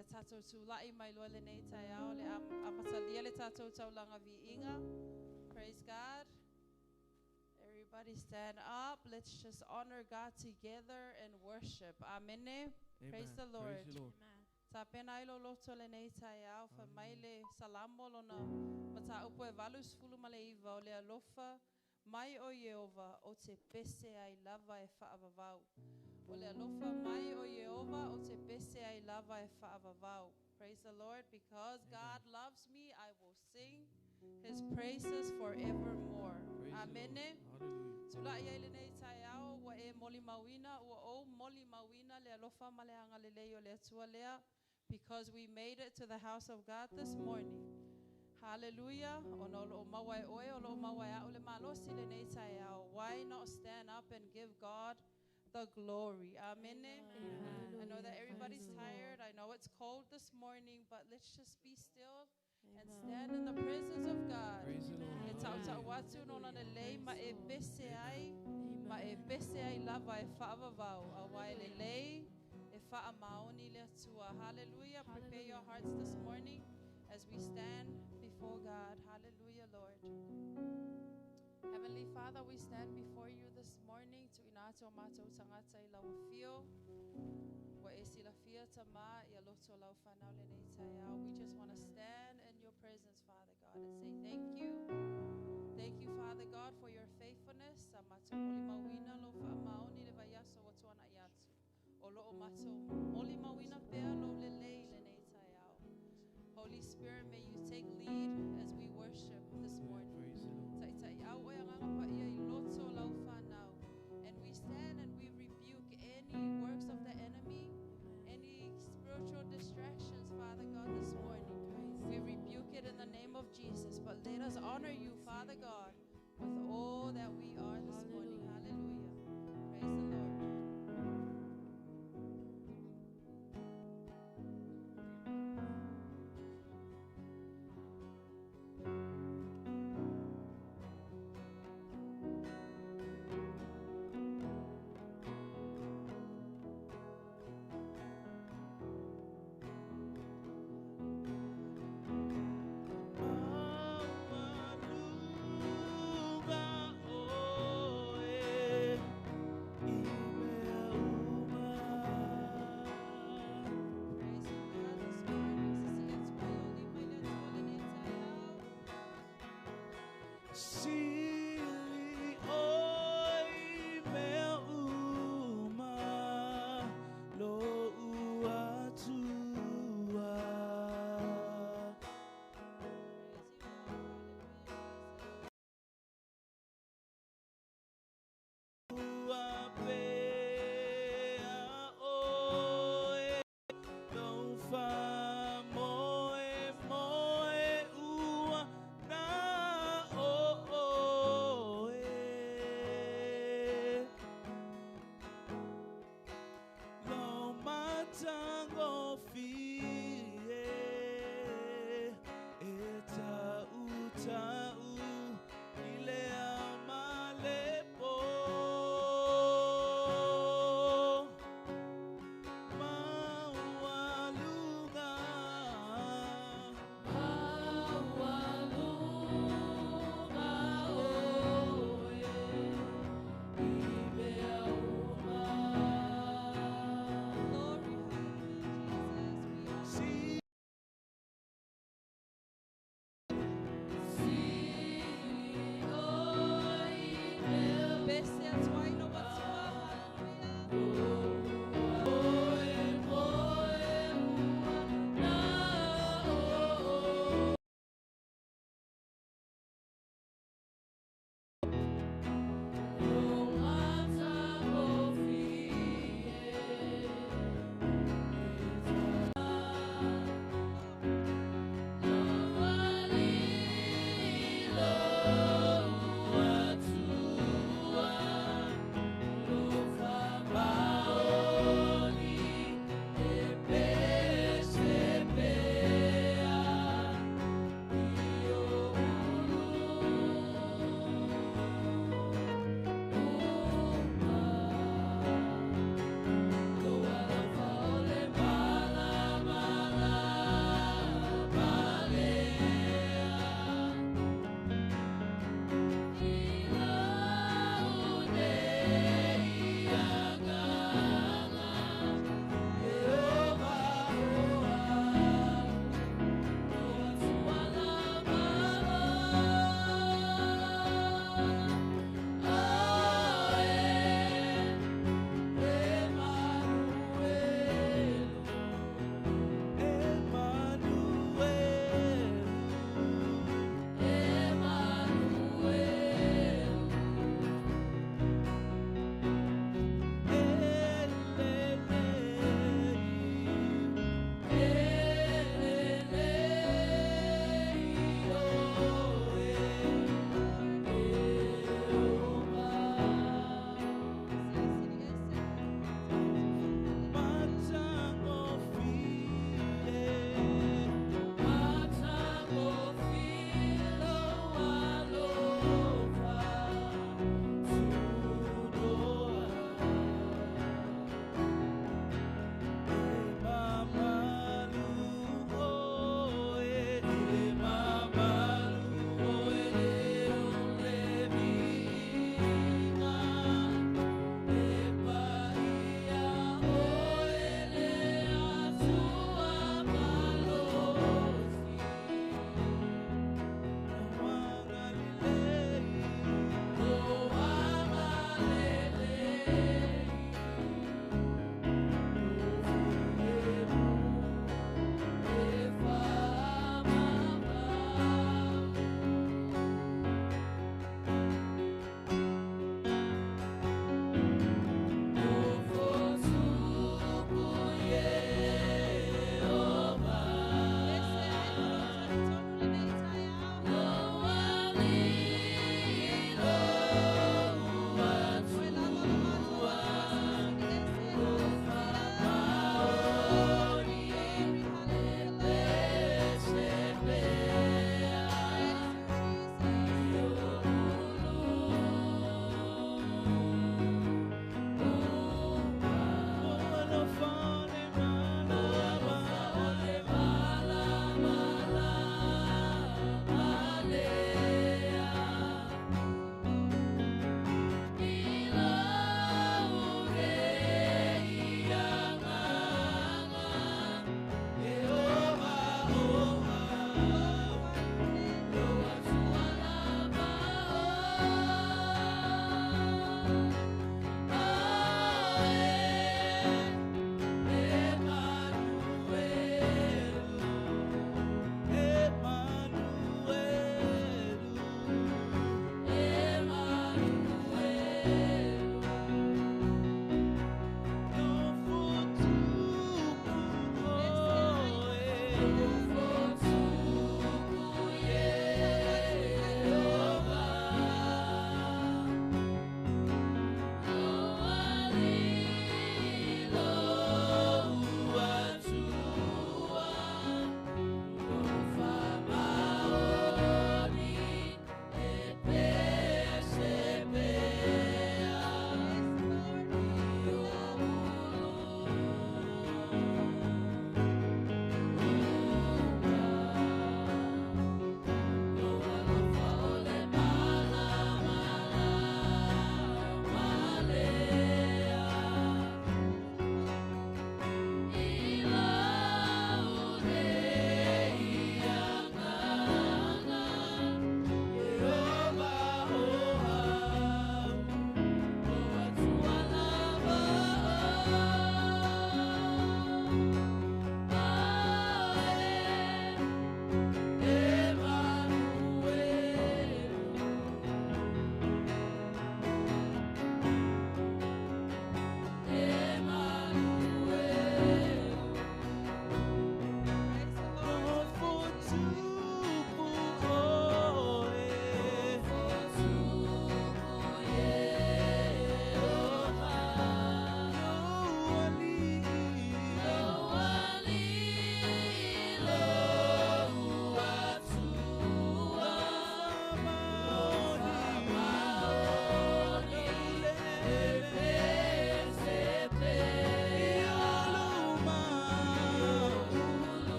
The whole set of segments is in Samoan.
Ia tātou tūla'i mai loa lenei taeao le amatalia le tātou taulaga viiga. Praise God. Everybody stand up. Let's just honor God together and worship. Amene. Praise the Lord. Praise the Lord. Tapena ai lo loto lenei taeao fa mai le Salamo lona mataupu e 89 o le alofa mai o Ieova o te pese ai lava e faavavau. O le alofa mai o Ieova o te pese ai lava e faavavau. Praise the Lord, because God loves me, I will sing His praises forevermore. Praise Amene. the Lord. Hallelujah. Tula'i ai lenei taeao ua e molimauina, ua ou molimauina le alofa ma le agalelei o le Atua lea, because we made it to the house of God this morning. Hallelujah. Ona o loo maua e oe, o loo maua e a'u le malosi lenei taeao. Why not stand up and give God the glory? Amen. I know that everybody's tired. I know it's cold this morning, but let's just be still and stand in the presence of God. Praise the Lord. E tautau atu nona le lei ma e pese ai, ma e pese ai lava e faavavau. Auā e lelei e faamaoni le Atua. Hallelujah. Prepare your hearts this morning as we stand before God. Hallelujah, Lord. Heavenly Father, we stand before you this morning tuuina atu o matou tagata i lau afio. Ua e silafia Tamā ia loto o lau whanau lenei taeao. We just want to stand in your presence, Father God, and say thank you. Thank you, Father God, for your faithfulness. Sa matou molimauina lo faamaoni le vaiaso ua tuana'i atu. O loo matou molimauina pea lou lelei lenei taeao. Holy Spirit, may you take lead as we worship this morning. Praise the Lord. Taita'i au oe Agaga Paia i loto o lau whanau. And we stand and we rebuke any works of the enemy, any spiritual distractions, Father God, this morning. We rebuke it in the name of Jesus. But let us honor you, Father God, with all that we are this morning. Hallelujah. Praise the Lord. Hallelujah.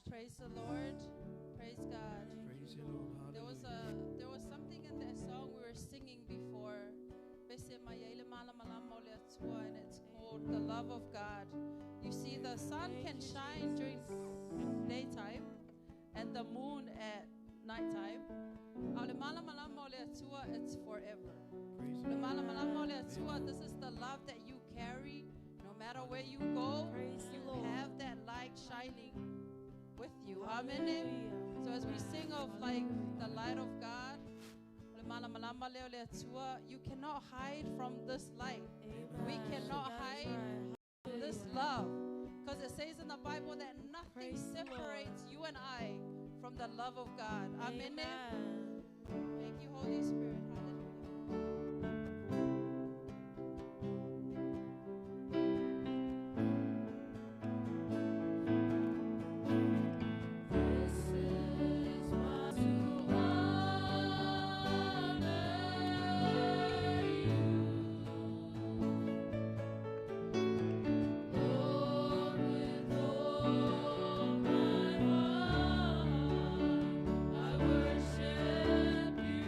Praise the Lord. Praise God. Praise the Lord. There was Hallelujah. a there was something in that song we were singing before. Pese mai ai le malamalama o le Atua, and it's called the love of God. You see, the sun can shine during daytime, and the moon at nighttime. A o le malamalama o le Atua, it's forever. Praise the Le Lord. malamalama o le Atua, this is the love that you carry. No matter where you go, Praise the you Lord. have that light shining with you. Amen. Hallelujah. So as we sing of like the light of God, le malamalama leo le Atua, you cannot hide from this light. We Amen. cannot That's hide right. this love. Because it says in the Bible that nothing Praise the Lord. separates you and I from the love of God. Amen. Amen. Thank you, Holy Spirit. Hallelujah. This is my to honor you, Lord, with all my heart. I worship you.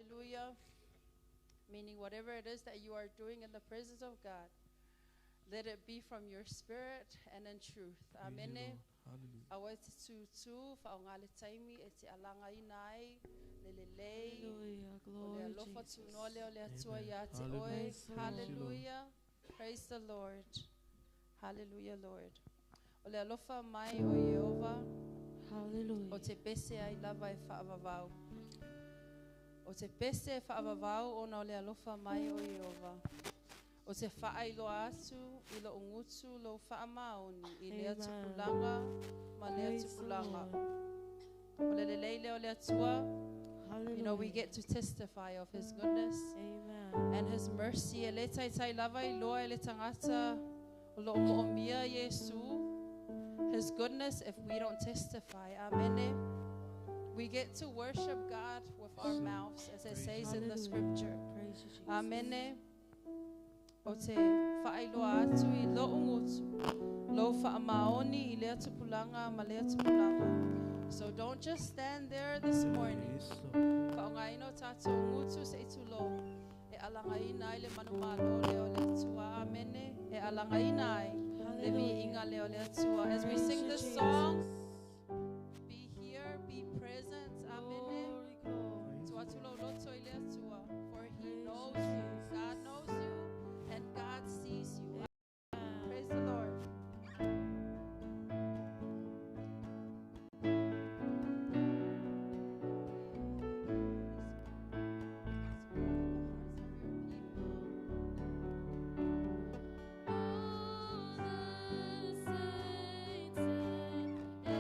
Hallelujah. Meaning, whatever it is that you are doing in the presence of God, let it be from your spirit and in truth. Praise you, Amen. Lord. Hallelujah. Aua e te tūtū, whaonga le taimi e te alanga ina ai, le lelei, Hallelujah. o le Glory, alofa Jesus. tunoa lea o le Atua Amen. ia te Hallelujah. oe. Praise the Lord. Hallelujah. Praise the Lord. Hallelujah, Lord. O le alofa mai o Iehova, o Hallelujah. te pese ai lava e whaavavau. O te pese e whaavavau ona o le alofa mai o Iehova. O te whaailoa atu i lo ungutu lo whaamaoni i lea Amen. tupulaga ma lea Praise the tupulaga. Lord. O le lelei lea o le Atua, we Hallelujah. get to testify of His goodness Amen. and His mercy. E le taitai lava i loa e le tangata o lo o mia Yesu. His goodness if we don't testify. Amen. We get to worship God with our Yes, Lord. mouths, as it Praise says in the Hallelujah. scripture. Praise you, Jesus. Amen. O te whaailoa atu i lo ungutu, lo whaamaoni i lea tupulaga ma lea tupulaga. So don't just stand there this morning. Yes, Lord. Whaongaina o tātou ngutu se i tūlo. E alangaina ai le manumalo lea o le Atua. Amene. E alangaina ai le viiga lea o le Atua. As we Praise sing you, this Jesus. song, be here, be present. Amene. Glory, glory. Tu atu lo loto i le Atua. For He Praise knows you, you. Jesus. God knows you and God sees you. Praise the Lord. All the saints and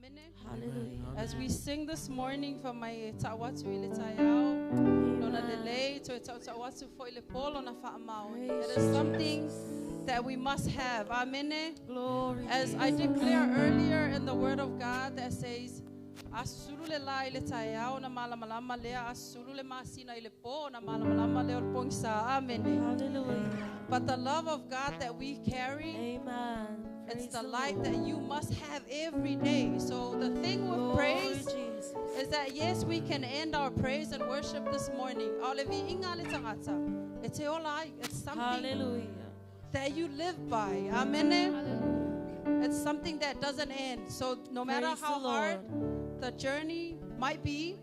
Amen. Hallelujah. As we sing this morning for my ta'watu i le taiao, lona lelei, toe ta'uta'u atu foi le polo na fa'amaoni. Praise It is you, something Jesus. that we must have. Amen. Glory. As I declare earlier in the word of God that says, Asulu le la i le taiao na malamalama lea, asulu le masina i le po na malamalama lea o le pongisa. Amen. Hallelujah. But the love of God that we carry, Amen. it's Praise the light Lord. that you must have every day. So the thing with Glory, praise Jesus. is that yes, we can end our praise and worship this morning. Ao le vi'inga le tangata. E te ola ai. It's something Hallelujah. that you live by. Amen. Hallelujah. It's something that doesn't end. So no matter Praise the how hard Lord. the journey might be,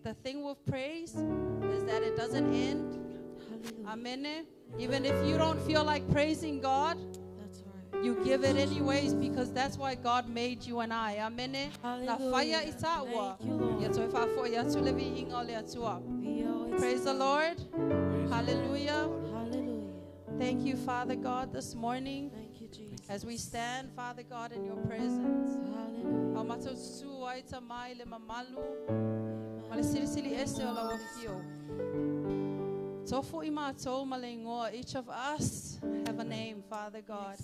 the thing with praise is that it doesn't end. Hallelujah. Amen. Even if you don't feel like praising God, That's right. you give it anyways because that's why God made you and I. Amen. La whaia Hallelujah. i tāua. Thank you, Lord. Ia toi whaafo ia atu le vi'inga o le atua. We owe it Praise the Lord. Hallelujah. Hallelujah. Thank you, Father God, this morning Thank you, Jesus. as we stand, Father God, in your presence. Hallelujah. Au mātou su ai ta mai le mamalu, ma le silisili ese o lau afio. Tofo i mātou ma le ingoa. Each of us have a name, Father God.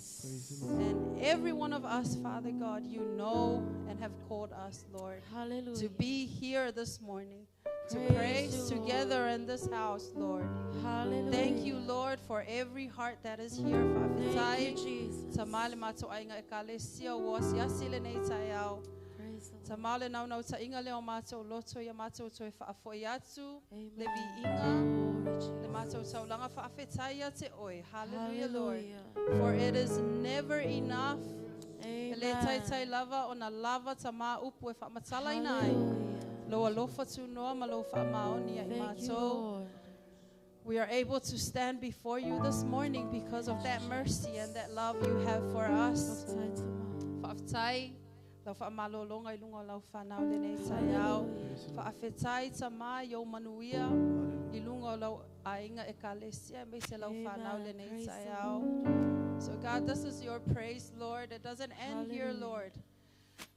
And every one of us, Father God, you know and have called us, Lord, Hallelujah. to be here this morning, to Praise praise you, Lord. together in this house, Lord. Hallelujah. Thank you, Lord, for every heart that is here. Thank Whawhitai, you, Jesus. ta maile mātou ainga e kalesia o asiasi le nei tai au. Praise the Ta maile nau nau ta inga leo mātou loto ia mātou toe whaafoi atu, Lord. le Amen. vi'inga, Glory, Jesus. le mātou taulanga whaafetai ia te oe. Hallelujah, Lord. Hallelujah. For it is never enough. E le Amen. taitai lava o na lava ta mā upu e whaamatala ina ai. Hallelujah. Lo alofa tu noa ma lo whaamaoni ia i Thank you, mātou. Lord. We are able to stand before you this morning because of that mercy and that love you have for us. Whawhitai ta mā. Whaafetai, lau whaamalolonga i lunga o lau whanau le nei tai au. Whaafetai ta mā i o manuia i lunga o lau ainga e kalesia me se lau whanau le Amen. nei Praise tai the au. Lord. So God, this is your praise, Lord. It doesn't end here, Hallelujah. Lord.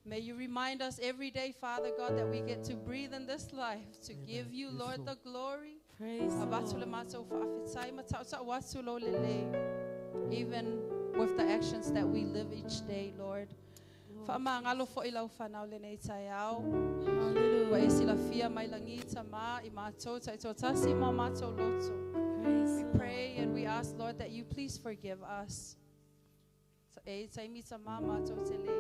May you remind us every day, Father God, that we get to breathe in this life, to Amen. give you, Yes, Lord, Lord. the glory. Praise the Avatu le Lord. mātou whaafetai, ma ta'uta'u atu lo lelei. Even with the actions that we live each day, Lord. Lord. Whaamangalo fo i lau whanau le nei tai au. Hallelujah. Wa e silafia mai langi ta mā i mātou tai tō tasi mā mātou loto. Praise We the Lord. pray and we ask, Lord, that you please forgive us. E taimi ta mā mātou te le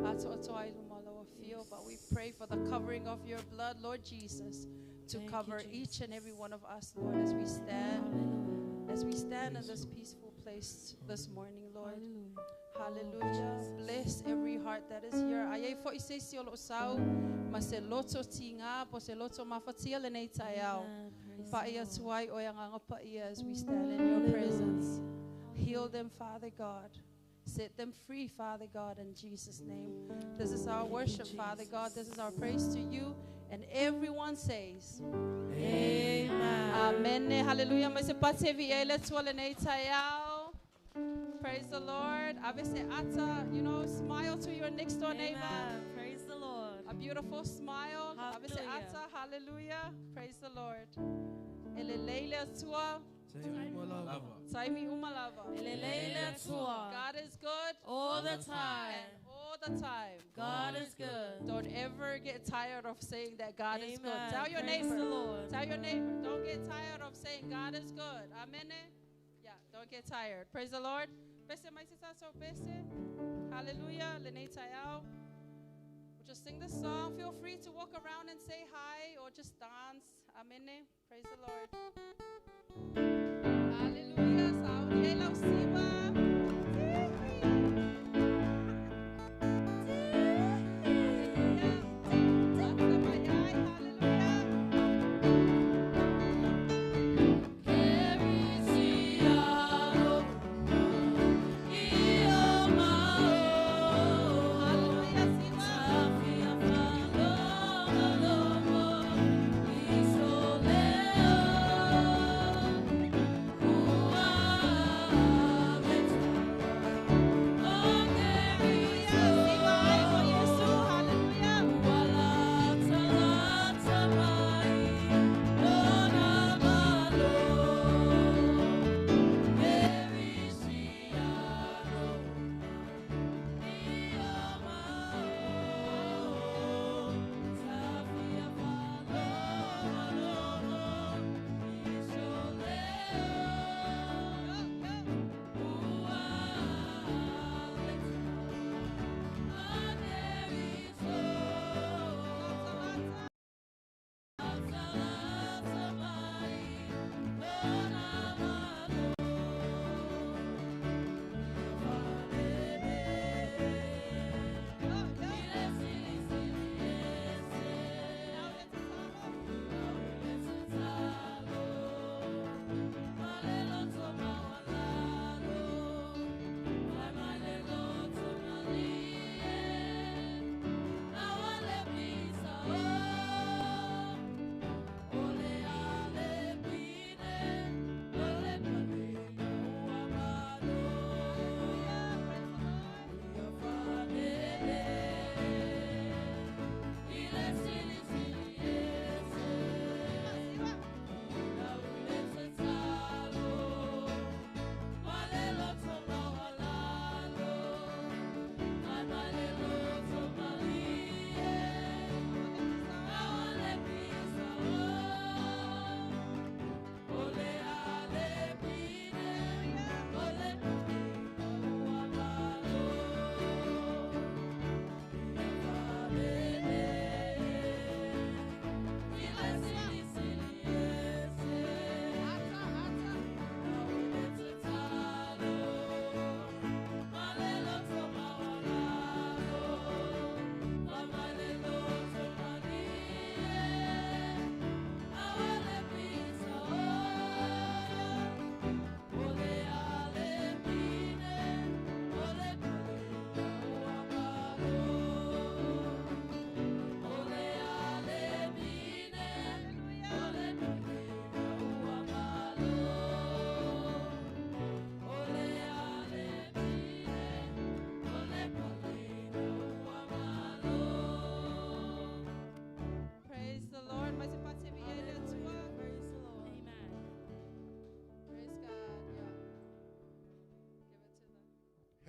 ato ato ai luma lau afio, but we pray for the covering of your blood, Lord Jesus, to Thank you, cover each and every Jesus. one of us, Lord, as we stand, Hallelujah. as we stand in Yes, this Lord. peaceful place this morning, Lord. Hallelujah. Hallelujah. Bless every heart that is here. Ai fo i se si o lo sau, ma se loto tinga, po se loto mafatia le nei tai au. Amen. Praise the Paia Lord. tuai o ianganga paia as we stand in your presence. Heal them, Father God. Set them free, Father God, in Jesus' name. This is our Thank you, worship, Father God. This is our praise to you. And everyone says, Amen. Amen. Hallelujah. Mai se pate vi ele tua le nei tai au. Praise the Lord. Ave se ata, you know, smile to your next door neighbor. Amen. Praise the Lord. A beautiful smile. Ave se Hallelujah. ata, hallelujah. Praise the Lord. Ele leile atua, taimi umalava. Eleleile tua. God is good All the and time. all the time. God is good. Don't ever get tired of saying that God is good. Amen. Tell your Praise neighbor. the Lord. Tell your neighbor. Don't get tired of saying God is good. Amen. Yeah, don't get tired. Praise the Lord. Bese mai se tatou bese. Hallelujah. Lene taiao. We'll just sing this song. Feel free to walk around and say hi or just dance. Amen. Praise the Lord. Hallelujah. Saudi e lau siva. Hallelujah. Hallelujah.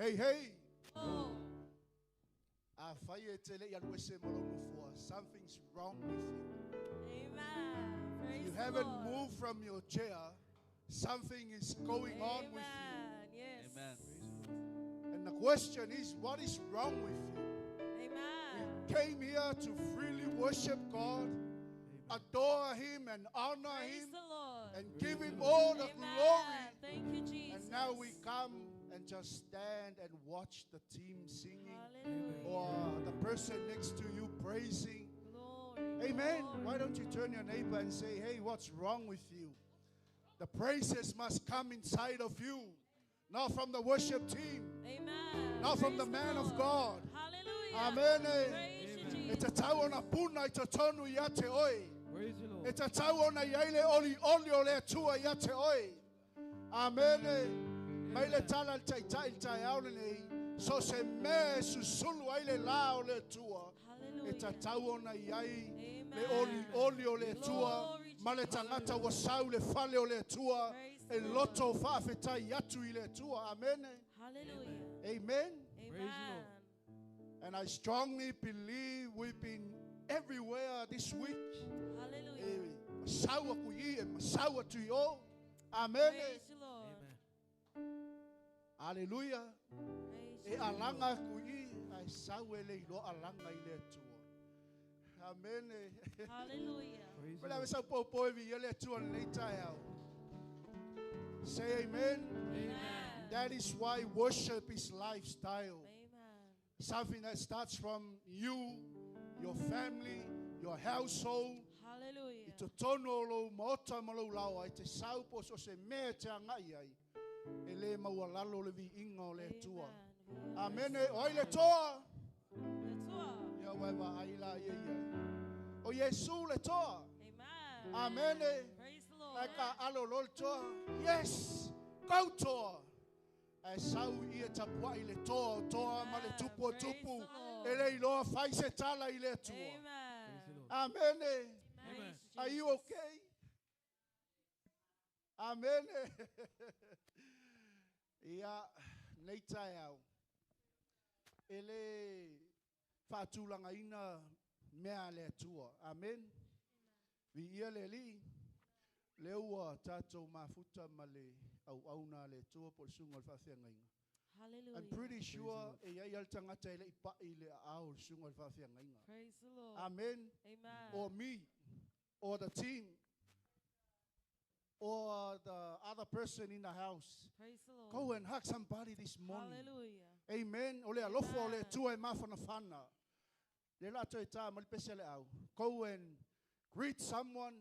Hey, hey. Oh. A fai e te le i alu ese mo lau nofoa. Something's wrong with you. Amen. Praise You the haven't Lord. moved from your chair. Something is going on with you. Amen. Yes. Amen. And the question is, what is wrong with you? Amen. We came here to freely worship God, adore Him and honor Praise Him, the Lord. and give Him all the Amen. glory. Thank you, Jesus. And now we come and just stand and watch the team singing Hallelujah. or the person next to you praising. Glory. Amen. Glory. Why don't you turn your neighbor and say, hey, what's wrong with you? The praises must come inside of you, not from the worship team, Amen. not from Praise the man of Lord. God. Hallelujah. Amen. Praise you, E Jesus. te tau ona puna i te tonu ia te oe. Praise the Lord. E te tau ona ia ile oli oli o le atua ia te oe. Amen. Mai le tala le taitai le tai au nei. So se me susulu ai le la o le atua. E Hallelujah. te tau ona ia i Amen. le oli oli o le atua. Glory, Ma le tangata ua sau le fale o le atua. Praise the E Lord. loto whaafetai atu i le atua. Amen. Hallelujah. Amen. Amen. Praise the Lord. And I strongly believe we've been everywhere this week. Hallelujah. E masaua ku i, e masaua tu i o. Amen. Praise the Lord. Amen. Hallelujah. Praise E you. alanga ku i, ai sau e le iloa alanga i le atua. Amen. Hallelujah. Praise the Pela Lord. sau po po e vi le atua le tai au. Say amen. Amen. That is why worship is lifestyle. Amen. Something that starts from you, your family, your household. Hallelujah. I te tono o lou maota ma lou laoa, i te sau po so se mea te angai ai. E le maua lalo le viinga o le Atua. Amen. Amene, oi le toa. Le toa. Ia wai wa ai la ia ia. O Yesu le toa. Amen. Amene. Praise the Lord. Ai ka alo lo le toa. Yes, kau toa. Ai sau ia tapua i le toa o toa ma le Amen. tupu o Praise tupu. the Lord. E le iloa fai se tala i le Atua. Amen. Praise the Lord. Amene. Praise Are you Jesus. okay? Amen. Ia, nei tae au. E le whaatūlangaina mea le atua. Amen. Vi ia le li, le ua tātou mafuta ma le au auna le atua po le sunga o le whaafeangaiga. Hallelujah. I'm pretty sure Lord. e iai al tangata e le i pai le au le sunga o le whaafeangaiga. Praise the Lord. Amen. Amen. Or me, or the team, or the other person in the house. Praise the Lord. Go and hug somebody this morning. Hallelujah. Amen. O le alofa o le Amen. atua e mawhanawhana. Le lato e tā mali pese le au. Go and greet someone,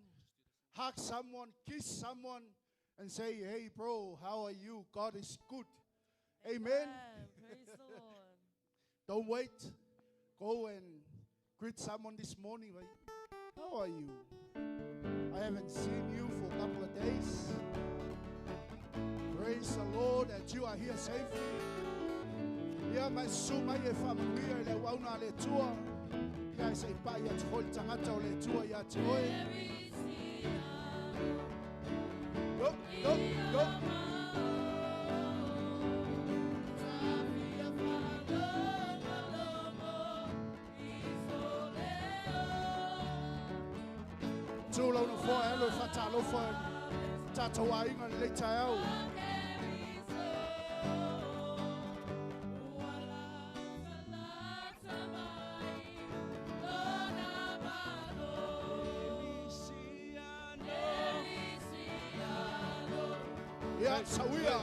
hug someone, kiss someone, and say, hey bro, how are you? God is good. Amen. Praise the Lord. Don't wait. Go and greet someone this morning. Right? How are you? I haven't seen you for a couple of days. Praise the Lord that you are here safely. Ia mai su mai e whamanuia i le wauna le tua. Ia e sei pai atu hoi tangata o le tua ia te oe. Go, go, go. Tū lau na foa alo e whatalofa tātou ainga le leita au. Ia sawia.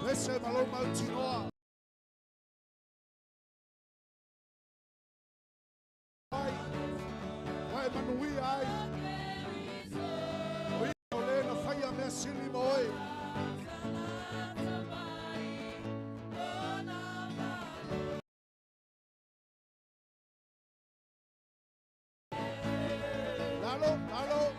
Lese malo mautinoa. Ai, wai manuia ai. O ia o le na whaia mea sili mo oe. Lalo, lalo.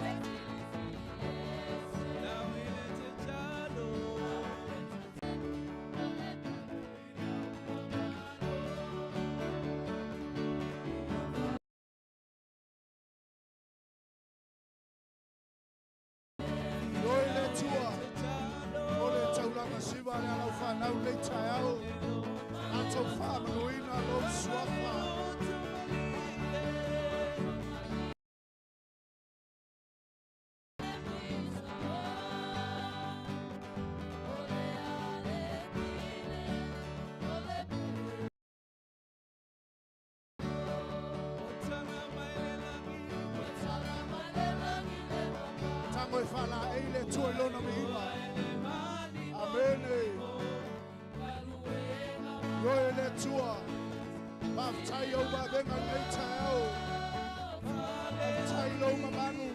whanau nei taeao. Tatou faamanuina lou suafa. Tango e whala e le tua i lona miiga. Amene. Yo e le tua. Whaftai au wawenga nei taeao. Whaftai lou mamanu.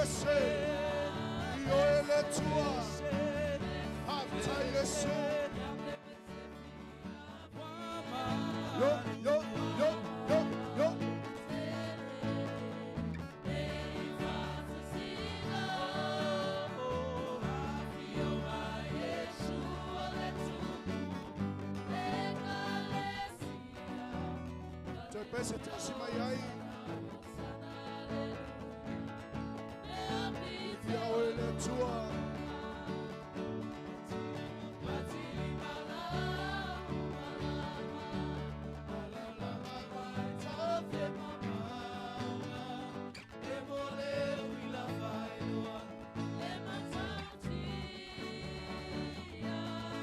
Ese. Yo e le tua. Whaftai Yesu. Yo, yo, yo, yo, yo. Te pese tasi mai ai. Ia oe le tua.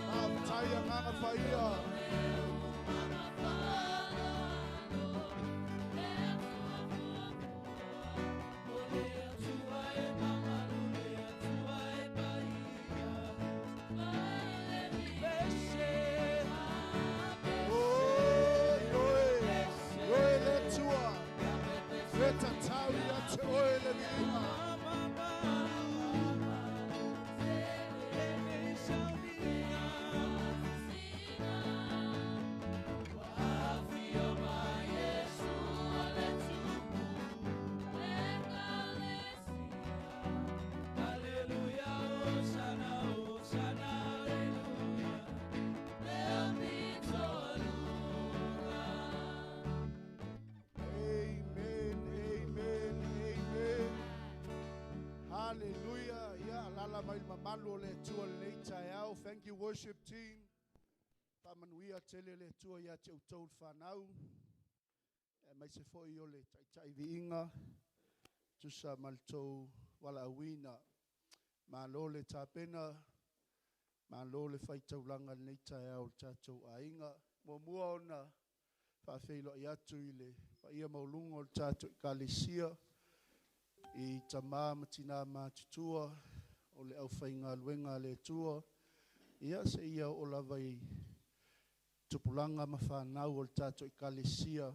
Whaftai a nganga whaia. Oh, ioe, ioe le tua. Feta tau ia te oe le viiga. Amen, amen, amen. Hallelujah. Ia alala mai le mamalu o le Atua lenei taeao. Thank you, worship team. Faamanuia tele le Atua ia te outou le whanau. E mai se foi o le taitai viiga. Tusa ma le tou walaauina. Malo le tapena. Malo le faitaulaga lenei taeao o le tatou aiga. Muamua ona faafeiloai atu i le paia maualuga o le tatou ekalesia i tama ma tina matutua o le aufaigaluega a le Atua. Ia se ia o lava i tupulaga ma whanau o le tatou ekalesia.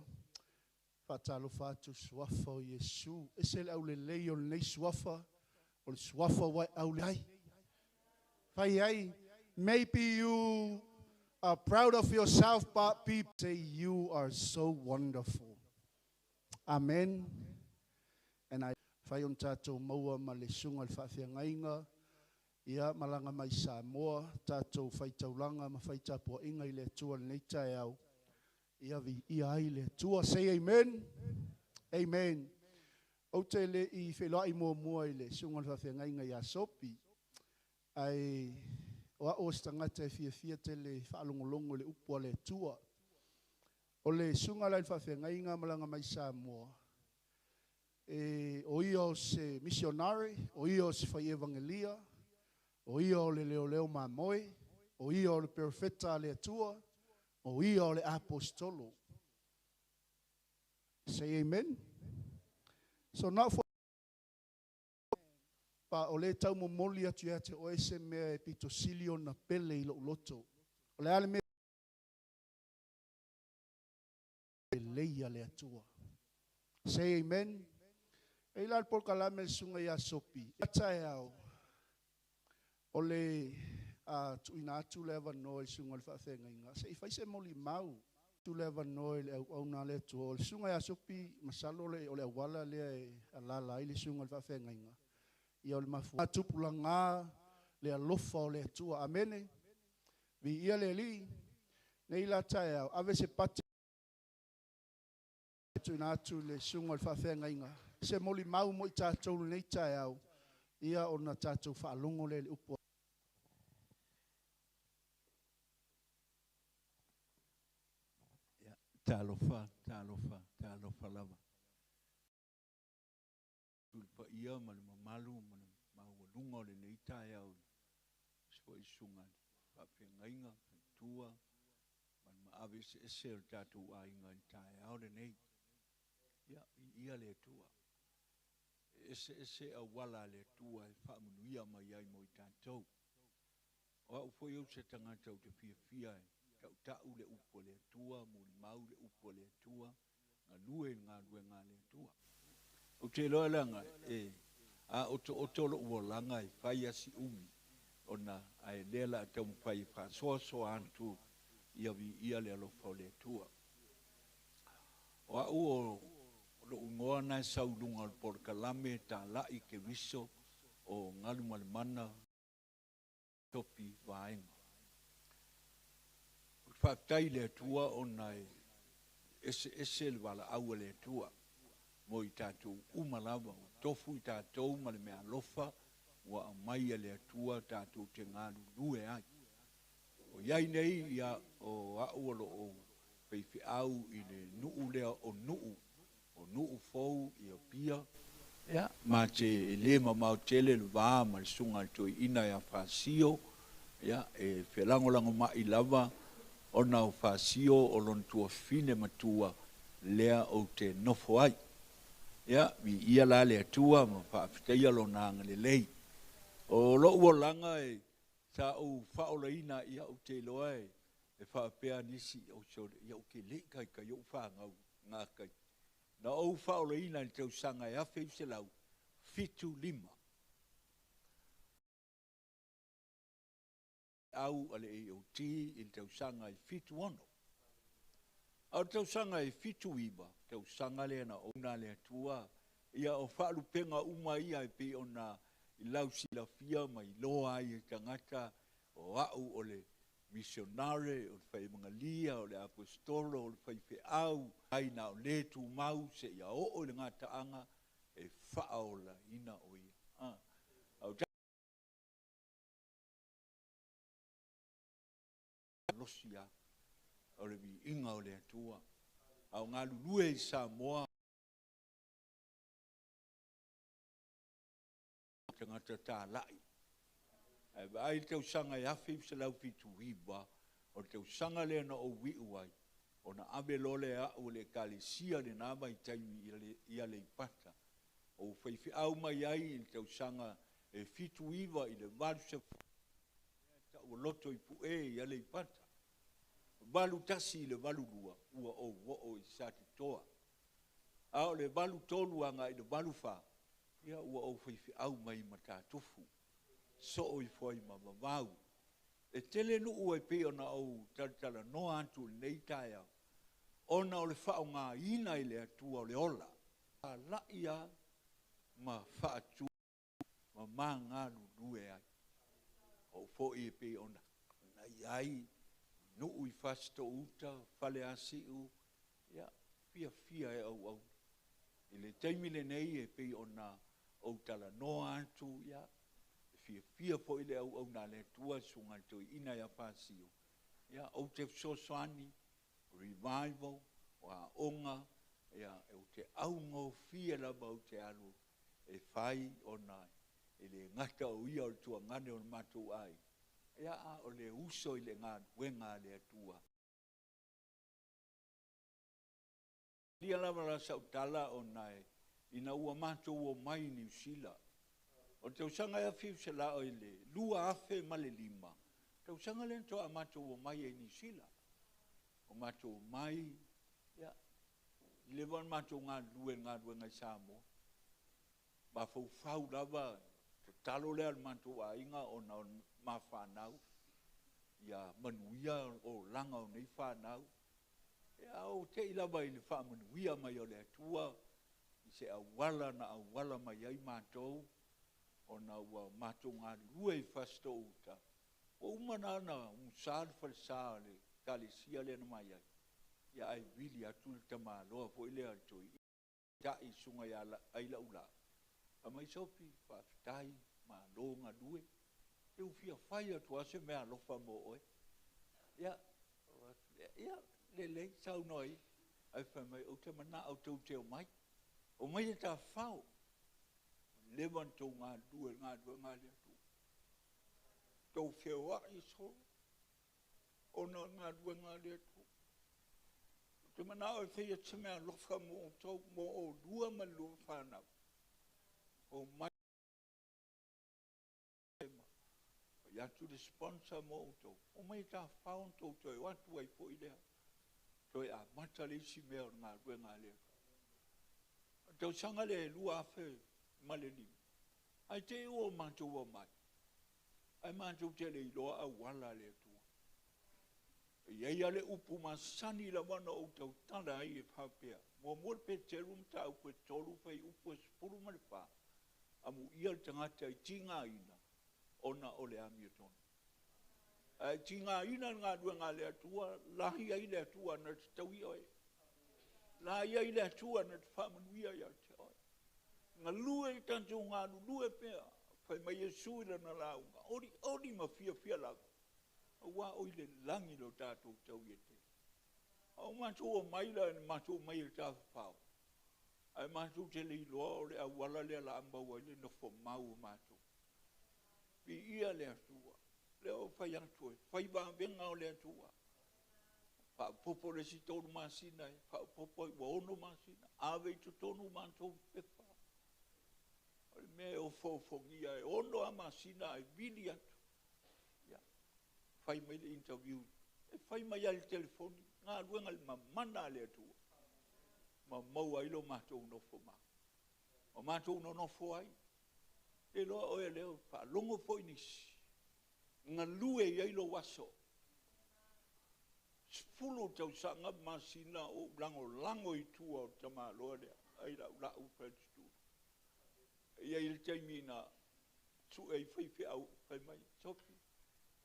Faatalofa atu suafa o Iesu. Ese le aulelei o lenei suafa, o le suafa ua e aule ai. Fai ai, maybe you are proud of yourself, but people say you are so wonderful. Amen. And I fai on tatou maua ma le susuga i le faafeagaiga ia malaga mai Samoa tatou faitaulaga ma faitapuaiga i le Atua lenei taeao. Ia viia ai le Atua. Say amen. Amen. Ou te le i feiloai muamua i le susuga i le faafeagaiga ia Sopi. Ai o au o se tagata e fiafia tele faalogologo i le upu a le Atua. O le susuga la i le faafeagaiga malaga mai Samoa. E, o ia o se missionary, o ia o se fai evangelia, o ia o le leoleo mamoe, o ia o le perofeta a le Atua, o ia o le apostolo. Say amen. So not for pa o le tau momoli atu ia te oe se mea e pito sili ona pele i lou loto. O le a le mea lelei a le Atua. Say amen. E i la le polokalame le susuga ia Sopi. Taeao, o le tuuina atu le avanoa i le susuga i le faafeagaiga. Se i fai se molimau tu le avanoa i le auauna a le Atua. O le susuga ia Sopi, masalo le, o le auala lea e alala ai le susuga i le faafeagaiga. Ia o le mafu. Tupulaga le alofa o le Atua. Amene. Viia le Alii. Nei la taeao, ave se pati tuuina atu i le susuga i le faafeagaiga, se molimau mo i tatou i lenei taeao, ia ona tatou faalogo lea i le upu. Ia, talofa, talofa, talofa lava. I le paia ma le mamalu ma le maualuga o lenei taeao i se foi susuga i le faafeagaiga, faletua ma le maave eseese o le tatou aiga i le taeao lenei. Ia, viia le Atua. E eseese auala a le Atua e faamanuia mai ai mo i tatou. O au foi ou se tagata ou te fiafia e tautau le upu a le Atua, molimau le upu a le Atua, galue i le galuega a le Atua. Ou te iloa leaga e a otooto lou olaga e fai lava si umi ona ae lea o le a taumafai e faasoasoa atu ia viia le alofa o le Atua. O au o lou igoa na e sau i luga o le polokalame Talai Keriso o Galumalemana Tofi Vaega. Ou te faafetai i le Atua ona e eseese le valaau a le Atua mo i tatou uma lava, ua tofu i tatou ma le meaalofa ua aumai e le Atua tatou te galulue ai. O i ai nei ia, o au o lo o faifeau i le nuu lea o Nuu, o Nuu Fou i Apia, ia, ma te e le mamao tele le va ma le susuga i le toeaina ia Fasio, ia, e felagolagomai lava ona o Fasio o lona tuafafine matua lea ou te nofo ai. Ia, viia la le Atua ma faafetaia Lona agalelei. O lou olaga e, sa ou faaolaina, ia, ou te iloa e, e faapea nisi, oi sole, ia ou te le i taitai ou fanau i na taimi. Na ou faaolaina i le tausaga e 1975. Au a le AOG i le tausaga e 76. A o le tausaga e 79, tausaga lea na ona le Atua, ia o faalupega uma ia e pei ona i lau silafia ma iloa ai e tagata o au o le misionare, o le faiemagalua, o le aposetolo, o le faifeau, ai na o le tumau seia oo i le gataaga e faaolaina o ia. A o malosi lava o le viiga o le Atua. A o galulue i Samoa, tagata talai. Ae vaai i le tausaga e 1979, o le tausaga lea na ou iu ai, ona ave loa lea e au e le Ekalesia i lena vaitaimi i Aleipata. Ou faifeau mai ai i le tausaga e 79 i le 80, lea e tauoloto i Pue i Aleipata. 81 i le 82, ua ou oo i Satitoa. A o le 83 agai i le 84, ia ua ou faifeau mai i Matatufu, soo ifo ai ma vavau. E tele nuu e pei ona ou talatalanoa atu i lenei taeao, ona o le faaaogaina e le Atua o le ola. Talai lava ma faatu ma ma galulue ai. Oo foi e pei ona i ai nuu i Fasitoo-uta, Faleasiu, ia, fiafia e auauna. I le taimi lenei e pei ona ou talanoa atu, ia, e fiafia foi le auauna a le Atua, le susuga i le toeaina ia Pasio, ia, ou te fesoasoani, revival, o aoga, ia, ou te augofie lava ou te alu e fai ona e le gata o ia o le tuagane o le matou aiga, ia, a o le uso i le galuega a le Atua. Ia lava la sau tala ona e, ina ua matou omai i Niu Sila, o le tausaga e 2005, tausaga lea na toa matou omai ai i Niu Sila. O matou omai, ia, i leva ona matou galulue i le galuega i Samoa, mafaufau lava, tatalo lea a le matou aiga ona o le ma fanau, ia manuia olaga o nei fanau. Ia, ou te i lava i le faamanuia mai o le Atua i se auala na auala mai ai matou, ona ua matou galulue i Fasitoo-uta, ua uma ona umusa le falesa o le ekalesia lea na mai ai. Ia ae vili atu le tamaloa foi lea le toeaina ta'i susuga ia Ailaulao, fai mai Sofi, faafetai, malo galue, se ua fia fai atu lava se meaalofa mo oe. Ia, ou fai atu lea, ia, lelei, saunoa ia. Ae fai mai, ou te manao tou te omai, omai e tafafao, ua leva ona outou galulue i le galuega a le Atua. Tou feoai solo ona o le galuega a le Atua. Ou te manao e fai atu se meaalofa mo outou, mo oulua ma le lua fanau. Omai fai atu le sponsor mo outou, omai e tafafao ona outou toe o atu ai foi lea, toe amata le isi mea o le galuega a le Atua. O le tausaga lea 2005, ae te i ua matou omai, ae matou te le iloa auala a le Atua. E i ai lava le upu masani lava ona ou tautala ai e faapea, 1 Peteru mataupu e 3 fuaiupu e 14, amuia le tagata e tigaina ona o le amiotonu. A e tigaina i le galuega a le Atua, o la e i ai le Atua na te tauia oe, o la e i ai le Atua na te faamanuia ia te oe. Galue, tatou galulue pea. Fai mai Iesu i lana lauga, olioli ma fiafia lava, aua o i le lagi lo tatou taui e tele. A ua matou omai la, matou omai e tafafao, ae matou te le iloa o le auala lea o le a maua ai le nofomau o matou. Viia le Atua, lea ua ou fai atu e fai vavega o le Atua. Faaopoopo le isi 3 masina, faaopoopo ua 6 masina, ave i totonu matou pepa. O le mea e ofoofogia, e 6 lava masina ae vili atu. Ia, fai mai le interview, e fai mai lava i le telefoni, galuega mamana a le Atua, ma maua ai lo matou nofomau. Ma matou nonofo ai, e iloa oe lea, faalogo foi nisi, galue i ai lou aso. 10 tausaga masina o ou lagolago i tua o le tamaloa lea, Ailaulao Fred Sutula. E i ai le taimi na sue ai faifeau, fai mai, Sofi,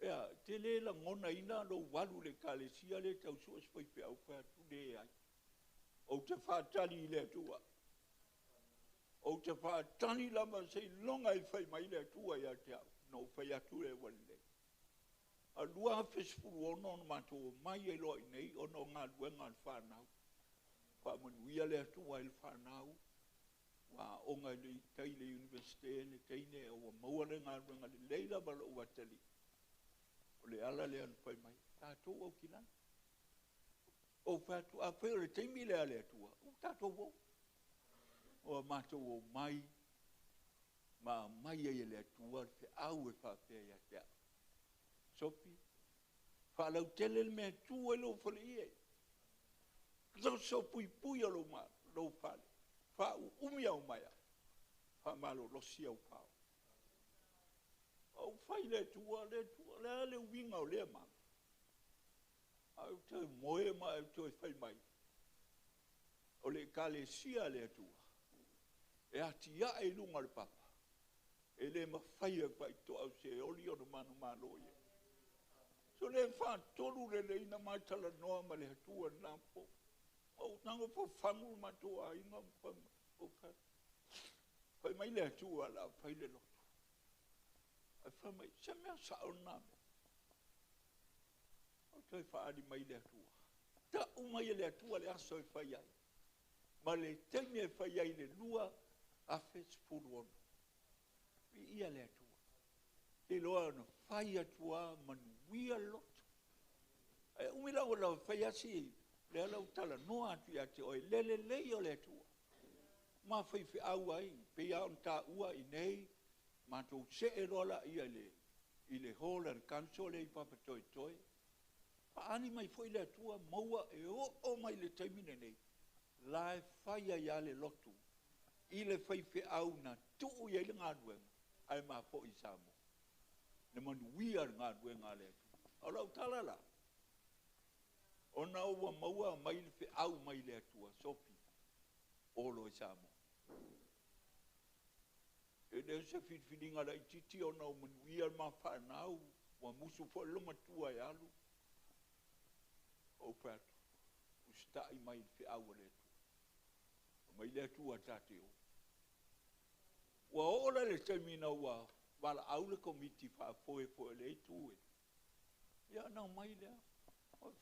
e a, e te le lagonaina lou alu i le ekalesia lea e tau sue se faifeau? Ou fai atu, leai. Ou te faatali i le Atua. Ou te faatali lava seiloga e fai mai le Atua ia te au, ona ou fai atu lea ua lelei. A o le 2016 na matou omai ai loa i inei ona o galuega a le fanau. Faamanuia le Atua i le fanau, ua aooga i tai i le Iunivesite le teine, ua maua le galuega lelei lava a lou atalii. O le ala lea na fai mai, tatou Aukilani. Ou fai atu, afai o le taimi lea a le Atua, ua tatou o. Ua matou omai ma aumai ai e le Atua le feau e faapea ia te au, Sofi, faalautele le mea e tu ai lou faleie, toso puipui o lou fale, faauumi au maea, faamalolosi au fao. Ou fai i le Atua, le Atua, o le a le uiga o lea mala? Ae ou toe moe ma ou toe fai mai, o le ekalesia a le Atua, e atiae i luga o le papa, e le mafai e faitoau seoli ona manumalo i ai. So le faatolu lelei ona ma talanoa ma le Atua i lena po. Ou tago fafagu le matou aiga ma fai mai, ou fai atu, fai mai le Atua o le a fai le lotu. Ae fai mai, se mea sao lena mea. Ou toe faaali mai le Atua. Tau mai e le Atua le aso e fai ai, ma le taimi e fai ai le 2016. Viia le Atua. Te iloa ona fai atu lava manuia le lotu. Ae umi lau lau fai asi, lea lau talanoa atu ia te oe, le lelei o le Atua. Ma faifeau ai, pei lava ona taua i inei, matou see loa laia i le hall a le council lea i Papatoetoe. Faaali mai foi le Atua maua e oo mai le taimi lenei, la e fai ai lava le lotu i le faifeau na tuu i ai le galuega, ae mafoi i Samoa. Le manuia o le galuega a le Atua. O lau tala la, ona ua maua mai le feau mai le Atua, Sofi, olo i Samoa. E le o se filifiliga laitiiti ona o manuia le ma fanau, ua musu foi le loomatua e alu. Ou fai atu, usitai mai i le feau a le Atua. Aumai le Atua ta te o. Ua oo la i le taimi ina ua valaau le komiti faafoe foi a lea itu e, ia ona omai lea.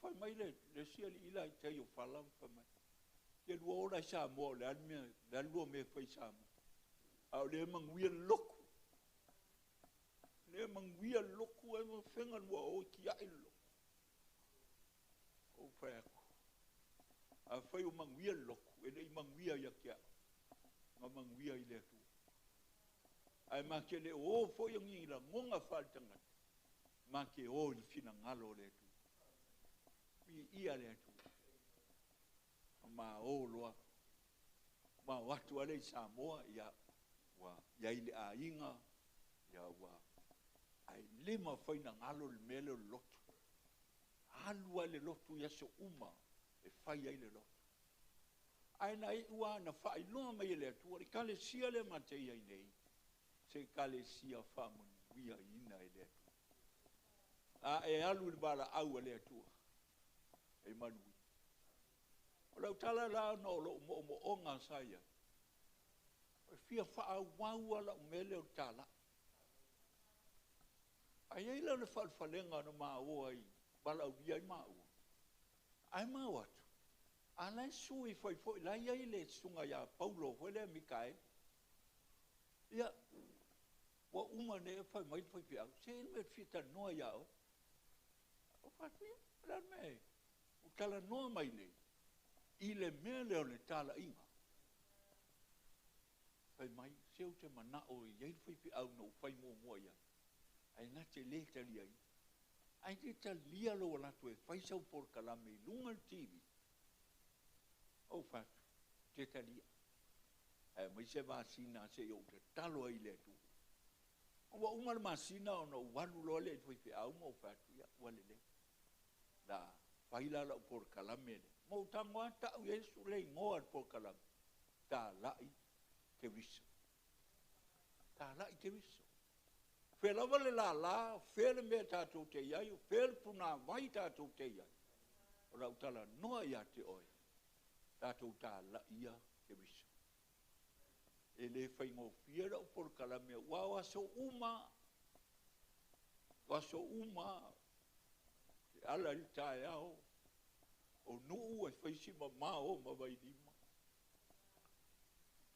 Fai mai le isi alii la i tai o Fala ma fai mai, te lua o la i Samoa o le a le mea, le a le lua mea e fai i Samoa? A o lea e manuia le lotu. O lea e manuia le lotu ae ma fega lua o e tiai le lotu. Ou fai atu, afai o manuia le lotu, e le i manuia ia te au, na manuia i le Atua. Ae ma te le o foi o ni lagona faaletagata, ma te o i le finagalo o le Atua. Viia le Atua. Ma o loa, ma o atu ale i Samoa, ia, ua i ai le aiga, ia ua, ae le mafai ona galo le mea lea o le lotu. Alu lava i le lotu i aso uma e fai ai le lotu. Ae na iu lava na faailoa mai e le Atua, le ekalesia lea ma te i ai nei, se ekalesia faamanuiaina e le Atua. A e alu i le valaau a le Atua, e manuia. O lau tala la ona o lou moomooga sa i ai, e fia faaauau lava lau mea lea o le talai. Ae i ai la le faalefalega na maua ai, valaaulia ai maua, ae ma o atu, a o la e sui fai foi, la e i ai le susuga ia Paulo foi lea Mikaeli. Ia, ua uma nei fai mai le faifeau, se i ai le mea ou te fia talanoa ia oe. Ou fai atu, ia, o le a le mea e ua talanoa mai nei i le mea lea o le talaiga. Fai mai, se ou te manao e i ai le faifeau na ou fai muamua i ai, ae na te le taliaina. Ae te talia lou alu atu e fai sau polokalame i luga o le TV? Ou fai atu, te talia. Ae aumai se masina se i ou tatalo ai i le Atua. Ua uma le masina ona ou alu loa lea i le faifeau ma ou fai atu, ia, ua lelei. La fai la lau polokalame lea. Ma ou tago lava tau i ai le igoa o le polokalame, Talai Keriso. Talai Keriso. Fea lava le lala, fea le mea tatou te i ai, fea le punavai tatou te i ai, o lau talanoa ia te oe, tatou talaia Keriso. E le faigofie lau polokalame, ua o aso uma, o aso uma, te ala i le taeao, o nuu e fai si mamao ma Vailima.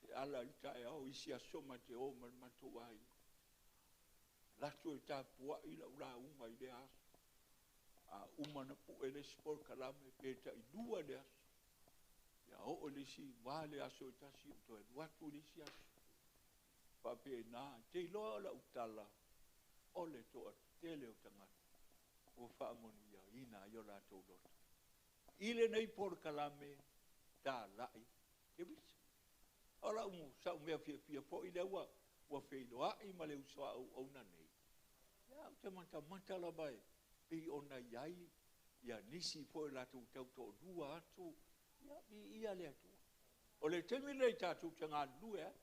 Te ala i le taeao, isi aso ma te o ma le matou aiga. Latu e tapuai lau lauga i lea aso. A uma na pue le isi polokalame, pe tailua le aso. Ia oo le isi vā le aso e tasi, o toe alu atu le isi aso. Faapena, te iloa o lau tala, o le toatele o tagata ua faamanuiaina ai o latou loto. I lenei polokalame, talai Keriso. O lau sau mea fiafia foi lea ua feiloai ma le uso a auauna nei, ia ou te matamata lava e pei ona i ai ia nisi foi o latou tautoalua atu, ia viia le Atua. O le taimi lenei tatou te galulue ai,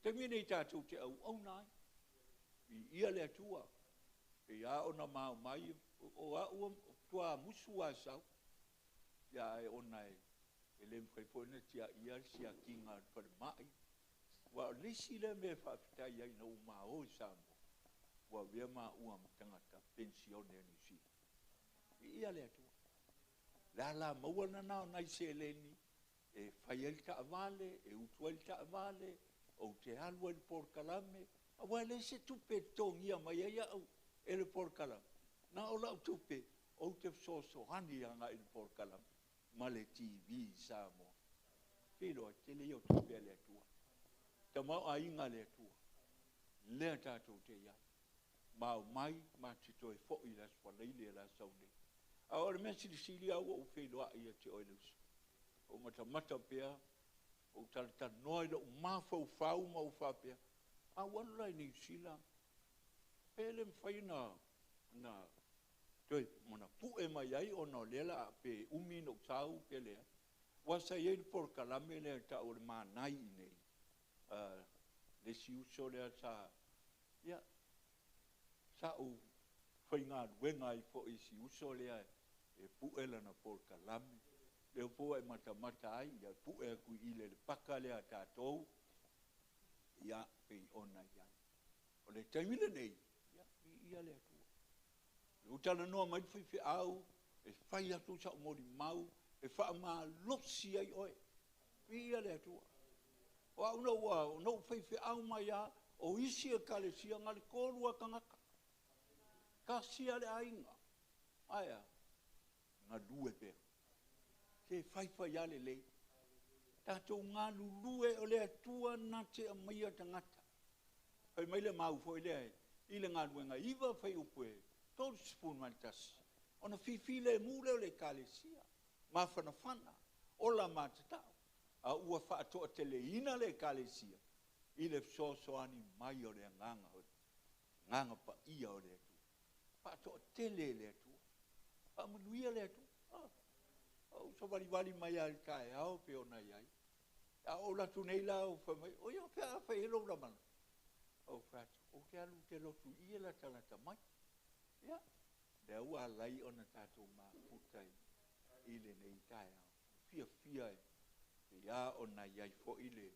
taimi lenei tatou te auauna ai, viia le Atua. Pei lava ona mao mai, o au faatoa musu lava e sau, ia ae ona e le mafai foi ona tiaia le siakiina o le falemai. Aua o le isi lea mea e faafetai ai ina ua mao i Samoa, ua avea maua ma tagata penisione a Niu Sila. Viia le Atua. Le alamaua lena o nai seleni e fai ai le taavale, e utu ai le taavale, ou te alu ai i le polokalame, aua e leai se tupe e totogia mai ai au e le polokalame. Na o lau tupe, ou te fesoasoani agai i le polokalame ma le TV i Samoa. Te iloa, tele ia o tupe a le Atua. Tamaoaiga a le Atua, lea tatou te i ai. Ma omai, ma te toe foi i le Aso Faraile o le a sau nei. A o le mea silisili au ua ou feiloai ia te oe le uso. Ou matamata pea, ou talatalanoa i lou mafaufau ma ou faapea, a ou alu la i Niu Sila, pe le mafai na toe pue mai ai ona o lea la pe umi na ou sau pe leai. Aua sa i ai le polokalame lea e tau o le Manai i nei, le isi uso lea sa, ia, sa ou faigaluega ai foi i si uso lea E pu'e lana polokalame lea foi ua e matamata ai, ia pu'e atu i i le paka lea a tatou, ia pei ona i ai. O le taimi lenei, ia, viia le Atua. Ua talanoa mai le faifeau e fai atu sau molimau e faamalosi ai oe. Viia le Atua. O au ina ua ou faifeau mai lava, o isi ekalesia na o le 3 lava tagata, tasi lava le aiga. Ae a? Galue pea. Se fai fai lava lelei. Tatou galulue, o le Atua na te aumaia tagata. Fai mai le mau foi lea i le Galuega e 9 fuaiupu 31, ona fifilemu lea o le Ekalesia, mafanafana, ola matatao, a ua faatoateleina le Ekalesia i le fesoasoani mai o le Agaga, Agaga Paia o le Atua. Faatoatele e le Atua. Faamanuia le Atua. Na ou savalivali mai lava i le taeao pei ona i ai. A ou alu atu nei la ou fai mai, oi o fea a fai ai lou lamalama? Ou fai atu, ou te alu ou te lotu i i e latalata mai. Ia, lea ua ala ai ona tatou mafuta i lenei taeao. Fiafia e pei lava ona i ai foi le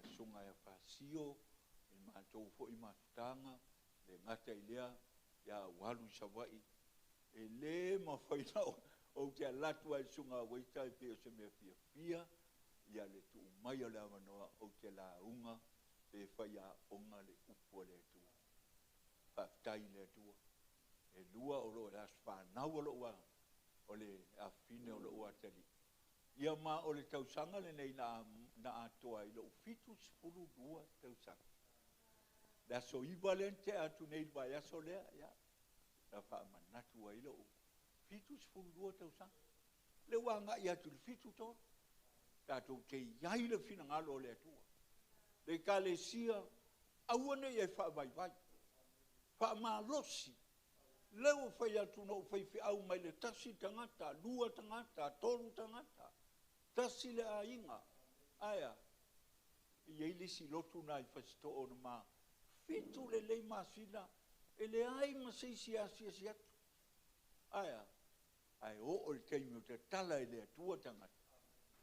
susuga ia Fasio i le matou foi mafutaga, e le gata i lea, a ou alu i Savaii, e le mafai ona ou te alu atu lava i le susuga ia Ueta e pei o se mea fiafia le tuu mai o le avanoa ou te lauga pe faiaoga le upu a le Atua. Faafetai i le Atua. E lua o le aso fanau o lou o le afafine o lou atalii, ia ma o le tausaga lenei na atoa ai lou 72 tausaga. Le aso 9 lea na tea atu nei i le vaiaso lea, ia, na faamanatu ai lou 72 tausaga. Lea ua agai atu i le 73. Tatou te i ai i le finagalo o le Atua. Le Ekalesia, aua ne i e faavaivai, faamalosi. Lea ua fai atu na ou faifeau mai le tasi tagata, lua tagata, tolu tagata, tasi le aiga. Ae a? E i ai le isi lotu lena i Fasitoo na ma 7 lelei masina e leai ma se isi e asiasi atu. Ae a? Ae oo i le taimi ua tatala e le Atua tagata,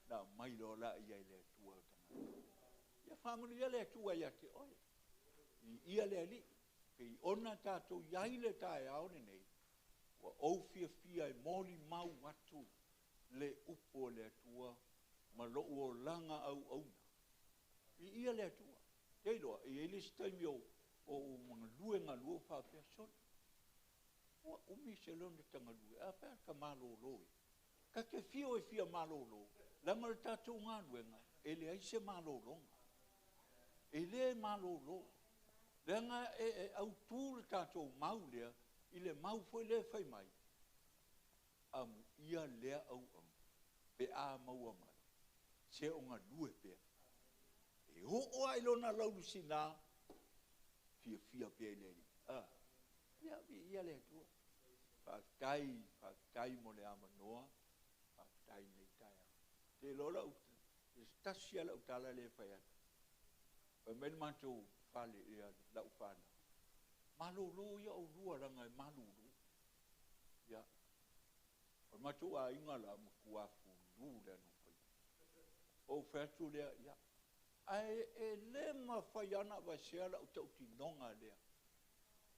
ona aumai loa lea e le Atua o tagata. Ia faamanuia le Atua ia te oe. Viia le Alii. Pei ona tatou i ai i le taeao lenei, ua ou fiafia e molimau atu le upu a le Atua ma lou olaga auauna. Viia le Atua. Ou te iloa, e i ai le isi taimi o ou galue galue ou faapea, sole, ua umi se leo ona ta galue, ae a pe a ta malolo ia? Ta te fiu e fia malolo, leaga o le tatou galuega, e leai se malologa. E le malolo, leaga e autu le tatou mau lea i le mau foi lea fai mai, amuia lea auauna pe a maua mai se o galue pea. E oo lava i lona laulusina, fiafia pea i le Alii. A, ia, viia le Atua. Faafetai, faafetai mo le avanoa, faafetai i lenei taeao. Ou te iloa lau, e tasi lava lau tala lea e fai atu. Fai mai le matou fale, lau fanau, malolo ia oulua leaga e malulu. Ia, o le matou aiga la, matua fulu le anuafaiva. Ou fai atu lea, ia, ae e le mafai lava ona aveesea lau tautinoga lea.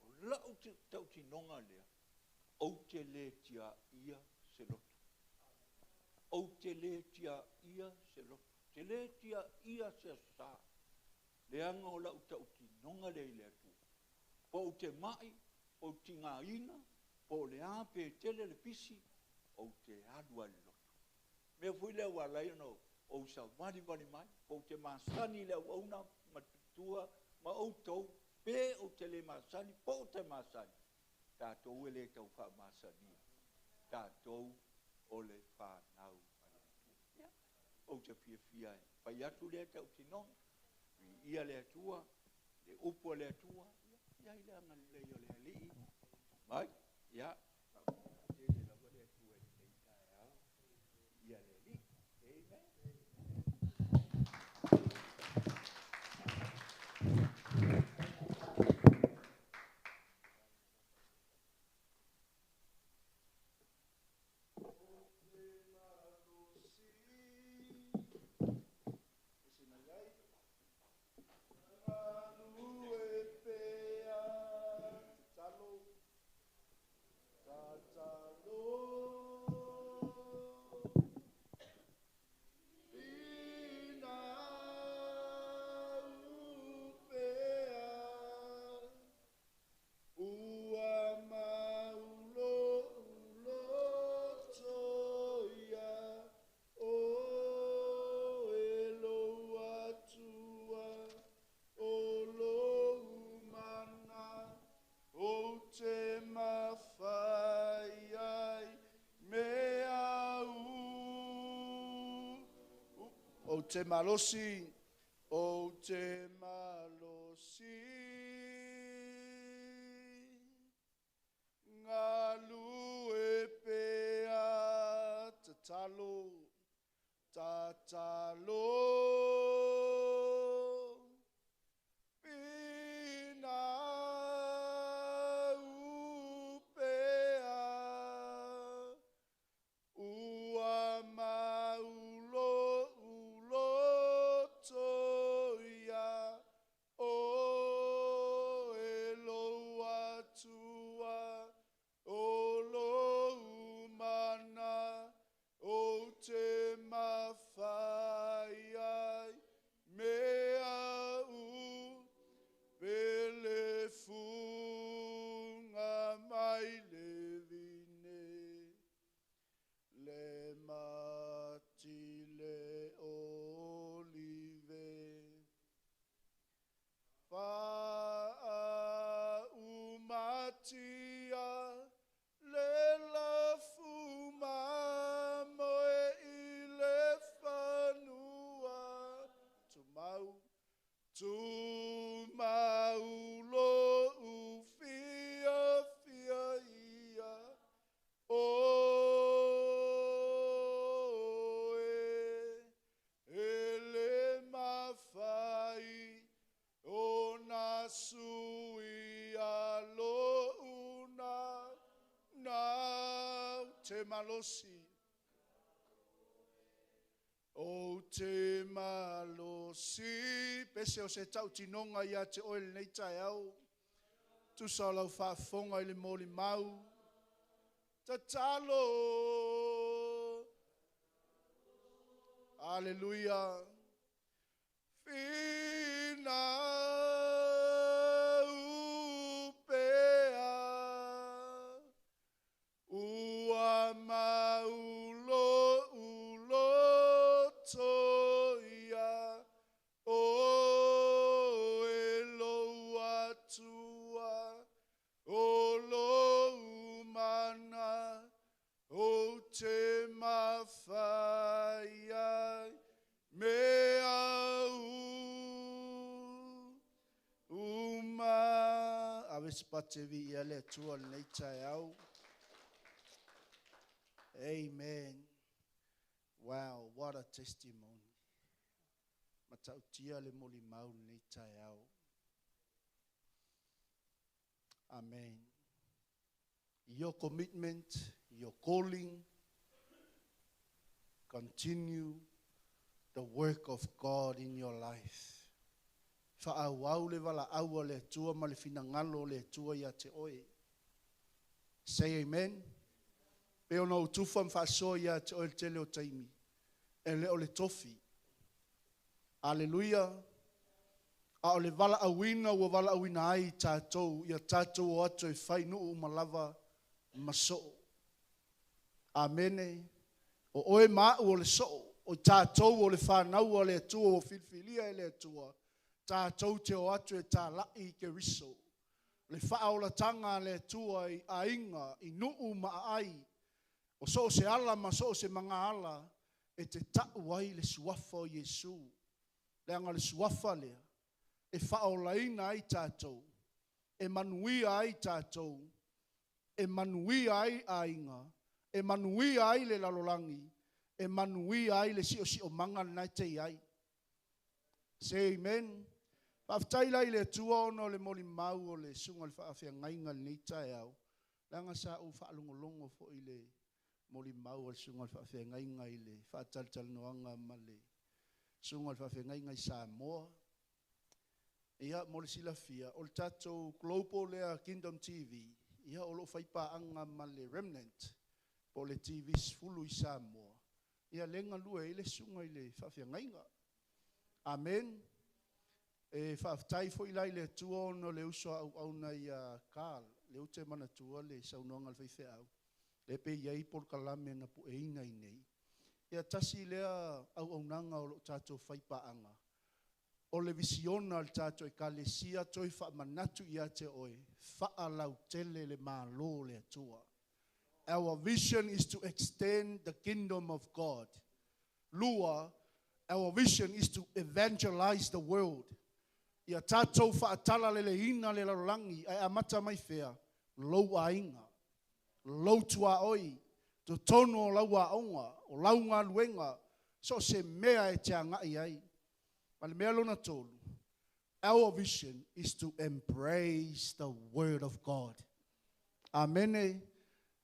O lau tautinoga lea, ou te le tiaia se lotu. Ou te le tiaia se lotu. Ou te le tiaia se Aso Sa, leaga o lau tautinoga lea i le Atua. Po ou te mai, po ou te tigaina, po o le a, pe tele le pisi, ou te alu lava i le lotu. O le mea foi lea ua ala ai ona ou savalivali mai, pe ou te masani i le auauna matua ma outou, pe ou te le masani, pe ou te masani, tatou e le taufaamasania, tatou o le fanau a le Atua. Ia, ou te fiafia e fai atu lea tautinoga, viia le Atua, le upu a le Atua, ia i ai le agalelei o le Alii. Mai, ia, faamanuia tele lava le Atua i lenei taeao. Viia le Alii. Amen. te malosi, ou te malosi, galue pea, tatalo, tatalo. Pinau pea, ua mau lo'u loto iā oe lou Atua, o lou Mana, ou te mafai ai mea uma, pe le fuga mai le vine, le mati le olive. Faaumatia le lafu mamoe i le fanua. Tumau, tumau lo'u fiafia ia oe, e le mafai ona suia lo'u naunau. Te malosi, ou te malosi, pese o se tautinoga ia te oe lenei taeao, tusa o lau faafofoga i le molimau. Tatalo. Aleluia. Finau pea, ua mau lo'u loto iā oe lou Atua, o lou Mana, ou te mafai ai mea uma. Ave se pate viia le Atua i lenei taeao. Amen. Wow, what a testimony. Matautia le molimau i lenei taeao. Amen. Your commitment, your calling, continue the work of God in your life. Faaauau le valaau a le Atua ma le finagalo o le Atua ia te oe. Say amen. Pe ona ou tufa ma faasoa ia te oe le tele o taimi. E le o le tofi. Aleluia. A o le valaauina ua valaauina ai i tatou, ia tatou o atu e fai nuu uma lava ma soo. Amene. O oe ma au o le soo, o tatou o le fanau a le Atua ua filifilia e le Atua, tatou te o atu e talai i Keriso. Le faaolataga a le Atua i aiga, i nuu ma aai, o so o se ala ma so o se magaala e te tau ai le suafa o Iesu. Leaga o le suafa lea e faaolaina ai tatou, e manuia ai tatou, e manuia ai aiga, e manuia ai le lalolagi, e manuia ai le siosiomaga lena e te i ai. Say amen. Faafetai la i le Atua ona o le molimau o le susuga i le faafeagaiga i lenei taeao, leaga sa ou faalogologo foi i le molimau a le susuga i le faafeagaiga i le faatalatalanoaga ma le susuga i le faafeagaiga i Samoa. Ia, mo le silafia, o le tatou global lea Kingdom TV, ia o lo o faipaaga ma le Remnant, po o le TV 10 i Samoa, ia lea e galue ai le susuga i le faafeagaiga. Amen. E faafetai foi la i le Atua ona o le uso a auauna ia Carl, lea ou te manatua le saunoaga a le faifeau, lea pe i ai polokalame na pueina i inei. Ia tasi lea auaunaga o lo o tatou faipaaga, o le visiona a le tatou Ekalesia toe faamanatu ia te oe, faalautele le Malo o le Atua. Our vision is to extend the kingdom of God. Lua, Our vision is to evangelize the world. Ia tatou faatalaleleiina le lalolagi ae amata mai fea lou aiga, lou tuaoi, totonu o lau aoga, o lau galuega, so o se mea e te agai ai. Ma le mea lona tolu, our vision is to embrace the word of God. Amene.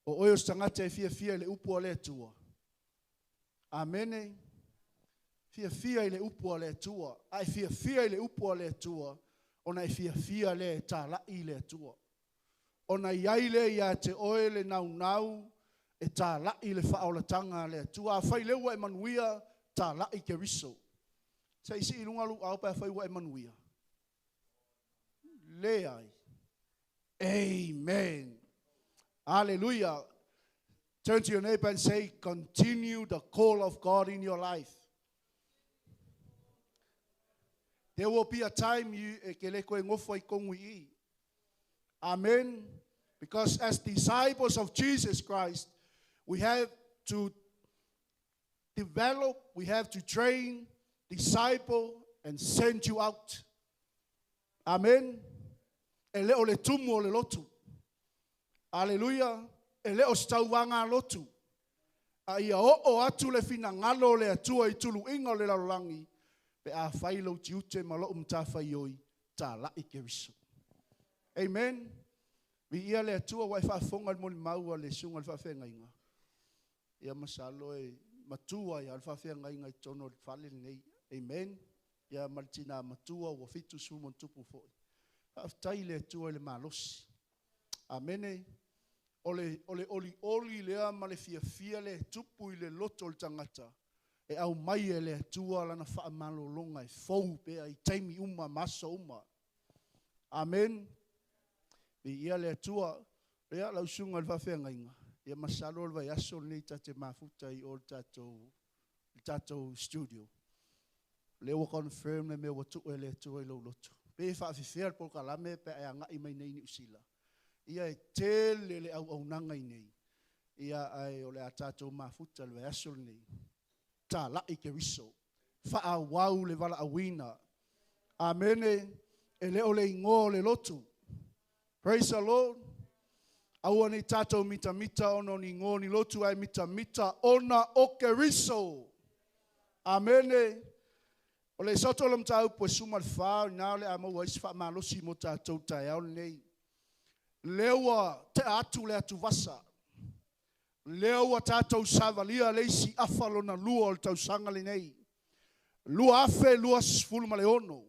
O oe o se tagata e fiafia i le upu a le Atua. Amene. Fiafia i le upu a le Atua. A e fiafia i le upu a le Atua, ona e fiafia lea e talai i le Atua. Ona i ai lea ia te oe le naunau e talai le faaolataga a le Atua. Afai lea ua e manuia, talai Keriso. Se i sii i luga lou aao pe afai ua e manuia. Leai. Amen. Hallelujah. Turn to your neighbor and say, continue the call of God in your life. There will be a time you e ke le koe ngofo i kongu i. Amen. Because as disciples of Jesus Christ, we have to develop, we have to train, disciple, and send you out. Amen. E le o le tumu o le lotu. Aleluia. E le o se tauvaga lotu. A ia oo atu le finagalo o le Atua i tuluiga o le lalolagi, pe afai lou tiute ma lou matafaioi, talai Keriso. Amen. Viia le Atua ua e faafofoga i le molimau a le susuga i le faafeagaiga. Ia masalo e matua ai lava le faafeagaiga i totonu o le fale lenei. Amen. Ia ma le tina matua ua 70+ foi. Faafetai i le Atua i le malosi. Amene. O le, o le olioli lea ma le fiafia lea e tupu i le loto o le tagata, e aumai e le Atua lana faamalologa e fou pea i taimi uma ma aso uma. Amen. Viia le Atua. Ia, lau susuga i le faafeagaiga, ia masalo o le vaiaso lenei ta te mafuta i o i le tatou, le tatou studio. O lea ua confirm le mea ua tuu e le Atua i lou loto. Pe faafefea le polokalame pe a e agai mai nei i Niu Sila. Ia e tele le auaunaga i nei, ia ae o le a tatou mafuta i le vaiaso lenei. Talai Keriso. Faaauau le valaauina. Amene. E le o le igoa o le lotu. Praise the Lord. Aua ne i tatou mitamita ona o ni igoa o ni lotu, ae mitamita ona o Keriso. Amene. O le soto o le mataupu e 14, i ina o le a maua ai se faamalosi mo tatou taeao lenei. Lea ua tea atu le atuvasa. Lea ua tatou savalia le isi afa lona lua o le tausaga lenei. 2026.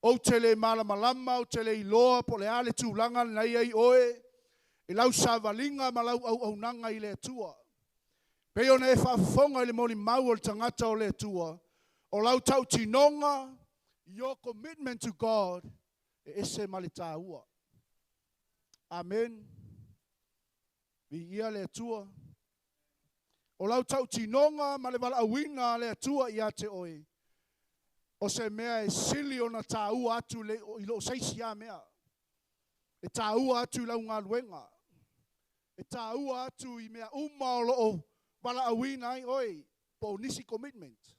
Ou te le malamalama, ou te le iloa po o le a le tulaga na i ai oe i lau savaliga ma lau auaunaga i le Atua. Pei ona e faafofoga i le molimau o le tagata o le Atua, o lau tautinoga, your commitment to God, e ese ma le taua. Amen. Viia le Atua. O lau tautinoga ma le valaauina a le Atua ia te oe, o se mea e sili ona taua atu i lo se isi lava mea. E taua atu i lau galuega. E taua atu i mea uma o lo o valaauina ai oe, po o nisi commitment.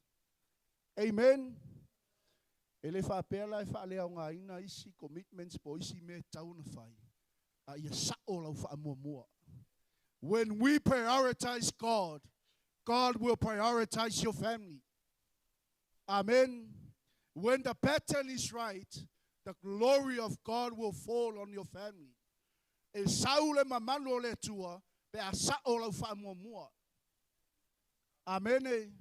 Amen. E le faapea la e faaleaogaina isi commitments po o isi mea e tatau ona fai, a ia sao lau faamuamua. When we prioritize God, God will prioritize your family. Amen. When the pattern is right, the glory of God will fall on your family. E sau le mamalu o le Atua pe a sao lau faamuamua. Amene.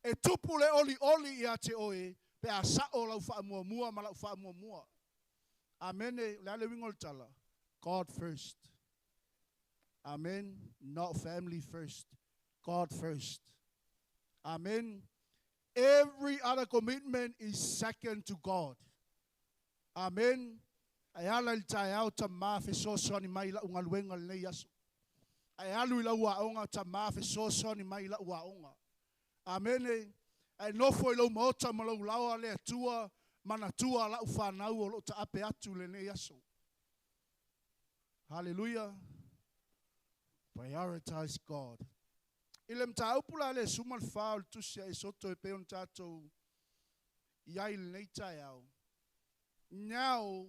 E tupu le olioli ia te oe pe a sao lau faamuamua ma lau faamuamua. Amene. O le a le uiga o le tala? God first. Amen. Not family first. God first. Amen. Every other commitment is second to God. Amen. Ae ala i le taeao tamā fesoasoani mai i lau galuega lenei aso. Ae alu i lau aoga tamā fesoasoani mai i lau aoga. Amene. Ae nofo i lou maota ma lou laoa le Atua manatua lau fanau o loo taape atu lenei aso. Hallelujah. Prioritize God. I le mataupu la le 14 o le tusi a Esoto e pei ona tatou i ai i lenei taeao. Now,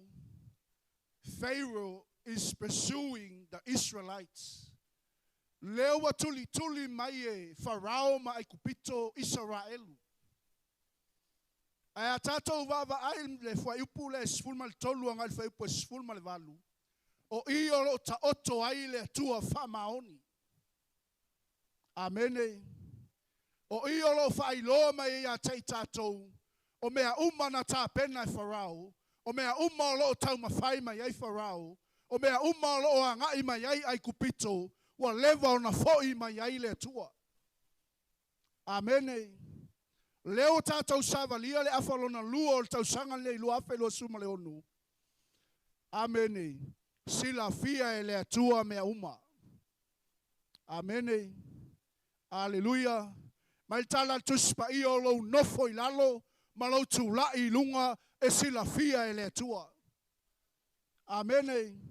Pharaoh is pursuing the Israelites. Lea ua tulituli mai e Farao ma Aikupito Isaraelu. Ae a tatou vaavaai i le fuaiupu lea e 13 agai i le fuaiupu e 18, o i o lo o taoto ai le Atua faamaoni. Amene. O i o lo o faailoa mai ai ia te i tatou, o mea uma na tapena e Farao, o mea uma o lo o taumafai mai ai Farao, o mea uma o lo o agai mai ai Aikupito, ua leva ona foi mai ai le Atua. Amene. Lea ua tatou savalia le afa lona lua o le tausaga lenei 2026. Amene. Silafia e le Atua mea uma. Amene. Aleluia. Mai le tala a le Tusi Paia o lou nofo i lalo ma lou tulai i luga e silafia e le Atua. Amene.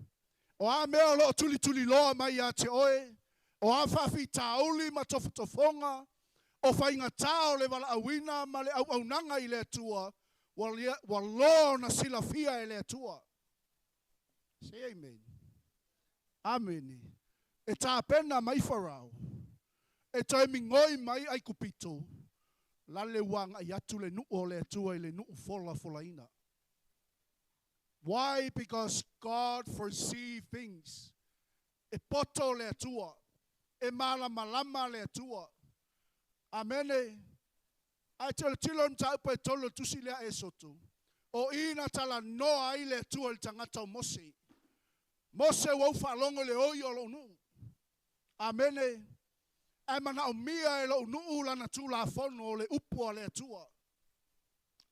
O a mea o lo o tulituliloa mai ia te oe, o a faafitauli ma tofotofoga, o faigata o le valaauina ma le auaunaga i le Atua, ua loa ona silafia e le Atua. Say amen. Amene. E tapena mai Farao, e toe migoi mai Aikupito, lale ua agai atu le nuu o le Atua i le nuu folafolaina. Why? Because God foresee things. E poto le Atua. E malamalama le Atua. Amene. Ae tilotilo le mataupu e 3 o le tusi lea a Esoto. O i na talanoa ai le Atua i le tagata o Mose. Mose ua ou faalogo i le oi o lou nuu. Amene. Ae manaomia e lou nuu lana tulafono o le upu a le Atua.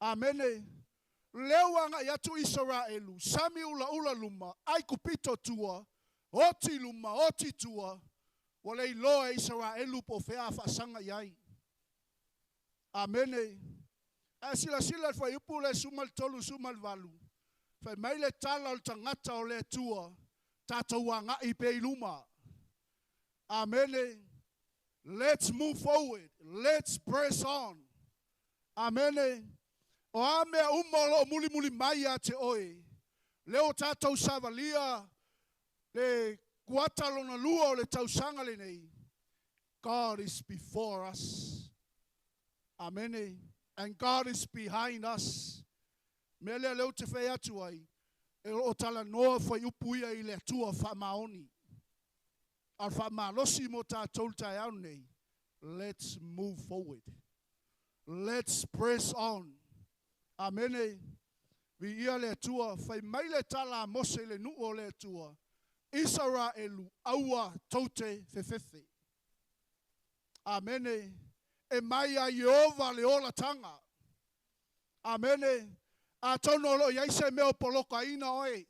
Amene. Lea ua agai atu Isaraelu, sami ulaula luma, Aikupito tua, oti luma, oti tua, ua le iloa e Isaraelu po o fea a faasaga i ai. Amene. Ae silasila i le fuaiupu lea 13 18, fai mai le tala o le tagata o le Atua, tatou agai pea i luma. Amene. Let's move forward. Let's press on. Amene. O a mea uma o lo o mulimuli mai ia te oe, lea ua tatou savalia le kuata lona lua o le tausaga lenei, God is before us. Amene. And God is behind us. Mea lea lea ou te fai atu ai, e o lo o talanoa fuaiupu ia i le Atua faamaoni. A o le faamalosi mo tatou i le taeao lenei, let's move forward. Let's press on. Amene. Viia le Atua, fai mai le tala a Mose i le nuu o le Atua, Isaraelu, aua tou te fefefe. Amene. E mai ia Ieova le olataga. Amene. Atonu o lo o i ai se mea o polokaina oe,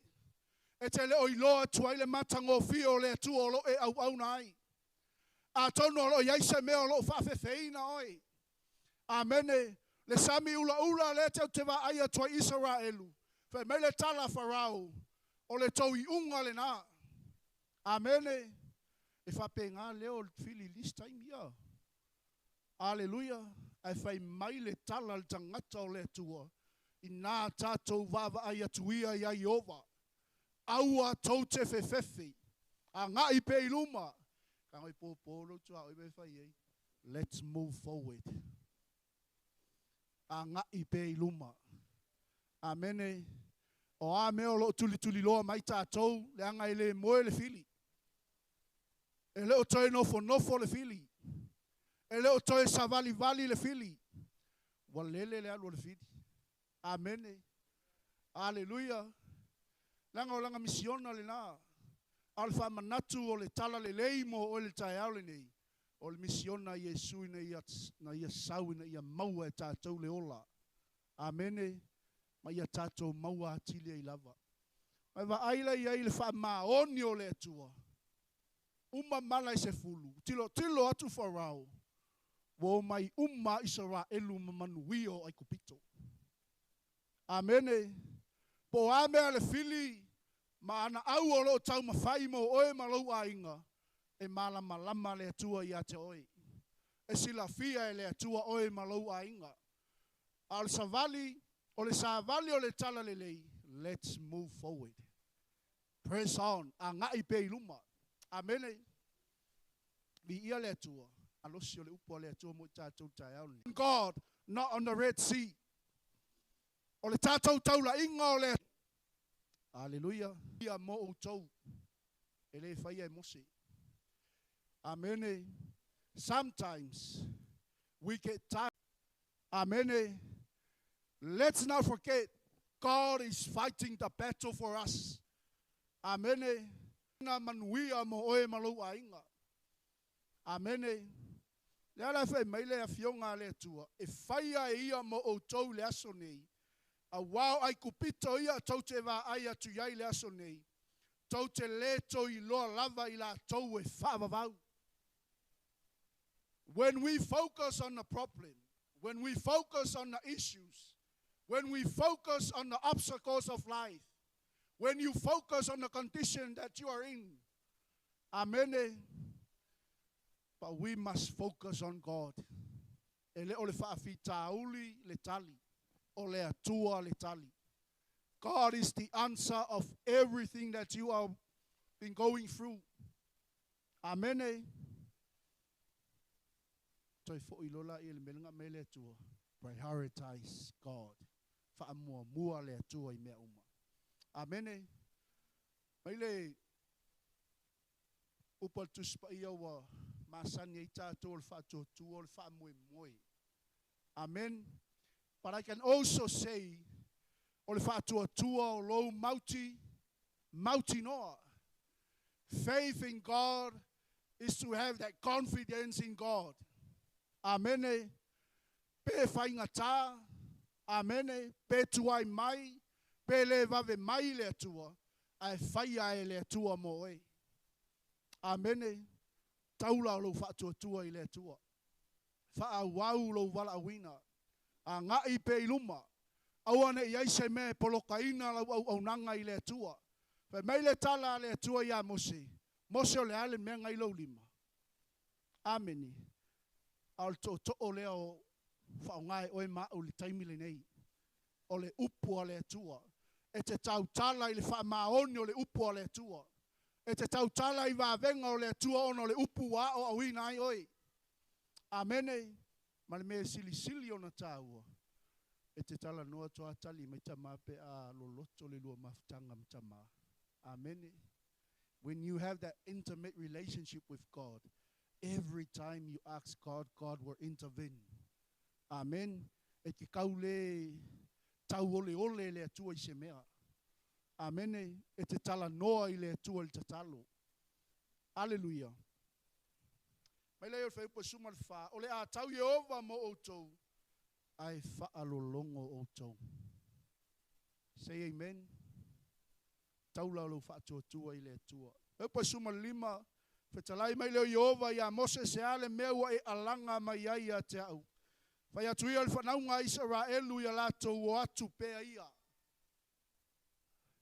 e te le o iloa atu ai le matagofie o le Atua o lo o e auauna ai. Atonu o lo o i ai se mea o lo o faafefeina oe. Amene. Le sami ulaula lea tou te vaai atu ai Isaraelu, fai mai le tala a Farao, o le tou iuga lena. Amene. E faapena lea o le fili i le isi taimi ia. Aleluia. Ae fai mai le tala a le tagata o le Atua, inā tatou vaavaai atu ia iā Ieova. Aua tou te fefefe. Agai pea i luma. Ka ngoi pōpō lou tuaoi mea e fai ai. Let's move forward. Agai pea i luma. Amene. O a mea o lo o tulituliloa mai tatou, leaga e le moe le fili. E le o toe nofonofo le fili. E le o toe savalivali le fili. Ua lele le alu o le fili. Amene. Aleluia. Leaga o lana misiona lena. A o le faamanatu o le tala lelei mo oe i le taeao lenei, o le misiona a Iesu ina ia, na ia sau ina ia maua e tatou le ola. Amene. Ma ia tatou maua atili ai lava. Ma e vaai la i ai i le faamaoni o le Atua. Uma mala e 10, tilotilo atu Farao, ua omai uma Isaraelu ma manuia o Aikupito. Amene. Po o a mea le fili ma ana au o lo o taumafai mo oe ma lou aiga, e malamalama le Atua ia te oe. E silafia e le Atua oe ma lou aiga. A o le savali, o le savali o le talalelei, let's move forward. Press on, agai pea i luma. Amene. Viia le Atua. Malosi o le upu a le Atua mo i tatou i le taeao lenei. God, not on the Red Sea. O le tatou taulaiga o le. Aleluia. Ia mo outou. E le faia e Mose. Amene. Sometimes we get tired. Amene. Let's not forget, God is fighting the battle for us. Amene. Na manuia mo oe ma lou aiga. Amene. Lea la fai mai le afioga a le Atua, e faia e ia mo outou le aso nei. Auā o Aikupito ia tou te vaai atu i ai le aso nei, tou te lē toe iloa lava i latou e faavavau. When we focus on the problem, when we focus on the issues, when we focus on the obstacles of life, when you focus on the condition that you are in, amene, but we must focus on God. E le o le faafitauli le tali, o le Atua le tali. God is the answer of everything that you are been going through. Amene. Toe foi loa laia i le mea lena aumai le Atua. Prioritize God. Faamuamua le Atua i mea uma. Amene. Mai le upu a le Tusi Paia ua masani ai tatou o le faatuatua o le faamoemoe. Amen. But I can also say o le faatuatua o lou mauti, mautinoa. Faith in God is to have that confidence in God. Amene. Pe faigata, amene, pe tuai mai, pe le vave mai le Atua, ae faia e le Atua mo oe. Amene. Taula o lou faatuatua i le Atua. Faaauau lou valaauina. Agai pea i luma. Aua ne i ai se mea e polokaina lau auaunaga i le Atua. Fai mai le tala a le Atua iā Mose, Mose o le a le mea na i lou lima? Amene. A o le tootoo lea o faaaoga e oe ma au i le taimi lenei, o le upu a le Atua. E te tautala i le faamaoni o le upu a le Atua. E te tautala i vavega o le Atua ona o le upu ua aoaoina ai oe. Amene. Ma le mea e silisili ona taua, e te talanoa atu lava tali mai tama pe a loloto le lua mafutaga ma tama. Amene. When you have that intimate relationship with God, every time you ask God, God will intervene. Amen. E te kau le tauoleole le Atua i se mea. Amene. E te talanoa i le Atua i le tatalo. Aleluia. Mai lea o le fuaiupu e 14, O le a tau Ieova mo outou, ae faalologo outou. Say amen. Taula o lou faatuatua i le Atua. Fuaiupu e 15, Fetalai mai lea o Ieova iā Mose, Se a le mea ua e alaga mai ai ia te au? Fai atu ia i le fanauga a Isaraelu ia latou o atu pea ia.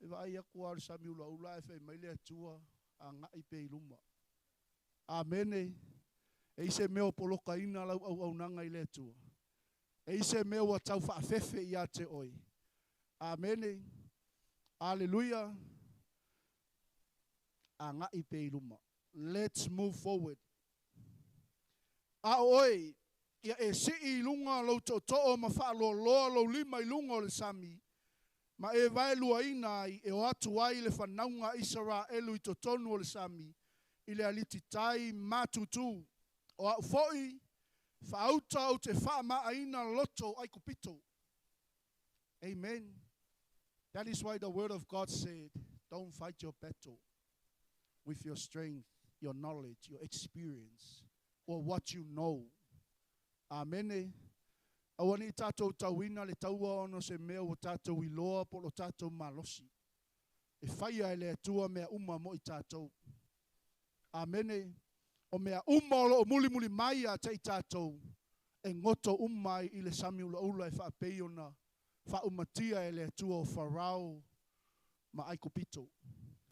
E vaai atu lava o le sami ulaula ae fai mai le Atua, Agai pea i luma. Amene. E i se mea o polokaina lau auaunaga i le Atua. E i se mea ua tau faafefe ia te oe. Amene. Aleluia. Agai pea i luma. Let's move forward. A o oe, ia e sii i luga lou tootoo ma faaloaloa lou lima i luga o le sami, ma e vaeluaina ai e o atu ai le fanauga a Isaraelu i totonu o le sami, i le alititai matutu. O au foi, faauta ou te faamaaina loto o Aikupito. Amen. That is why the word of God said, don't fight your battle with your strength, your knowledge, your experience, or what you know. Amene. Aua ne i tatou tauina le taua ona o se mea ua tatou iloa po o lo tatou malosi. E faia e le Atua mea uma mo i tatou. Amene. O mea uma o lo o mulimuli mai ia te i tatou, e goto uma ai i le sami ulaula e faapei ona faaumatia e le Atua o Farao ma Aikupito.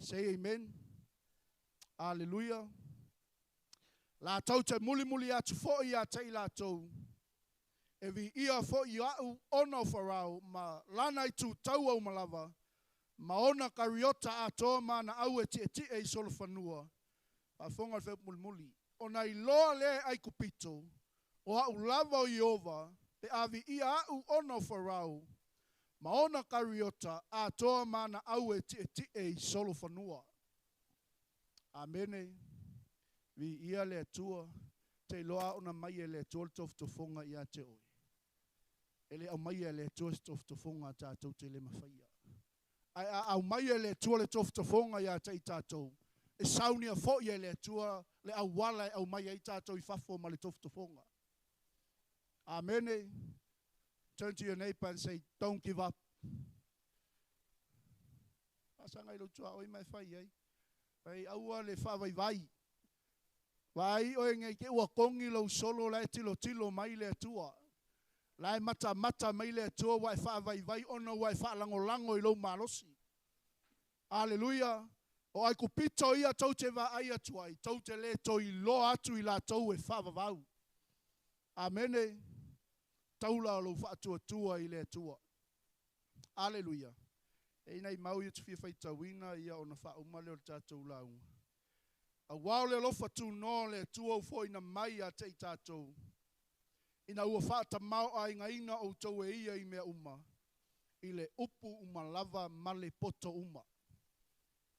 Say amen. Aleluia. Latou te mulimuli atu fo'i ia te i latou, e viia fo'i a'u ona o Farao ma lana itu taua uma lava, ma ona kariota atoa ma ana au e tietie i solofanua. Faafofoga le fuaiupu mulimuli. Ona iloa lea e Aikupito, o a'u lava o Ieova, pe a viia a'u ona o Farao, ma ona kariota atoa ma ana au e tietie i solofanua. Amene. Viia le Atua. Te iloa ona mai e le Atua le tofotofoga ia te oe. E le aumaia e le Atua se tofotofoga a tatou te le mafaia. Ae a aumai e le Atua le tofotofoga ia te i tatou, e saunia foi e le Atua le auala e aumai ai tatou i fafo ma le tofotofoga. Amene. Turn to your neighbor and say, "Don't give up." Faasaga i lou tuaoi ma e fai ai. Fai aua le faavaivai. Vai oe nei te ua kongi lou solo la e tilo tilo mai le Atua. La e mata mata mai le Atua ua e faavaivai ona ua e faalagolago i lou malosi. Aleluia. O Aikupito ia tou te vaai atu ai, tou te le toe iloa atu i latou e faavavau. Amene. Taula o lou faatuatua i le Atua. Aleluia. E ina i mau ia te fia faitauina ia ona faauma lea o le tatou lauga. Auā o le alofa tunoa o le Atua ua foaiina mai ia te i tatou, ina ua faatamāo'aigaina outou e ia i mea uma, i le upu uma lava ma le poto uma.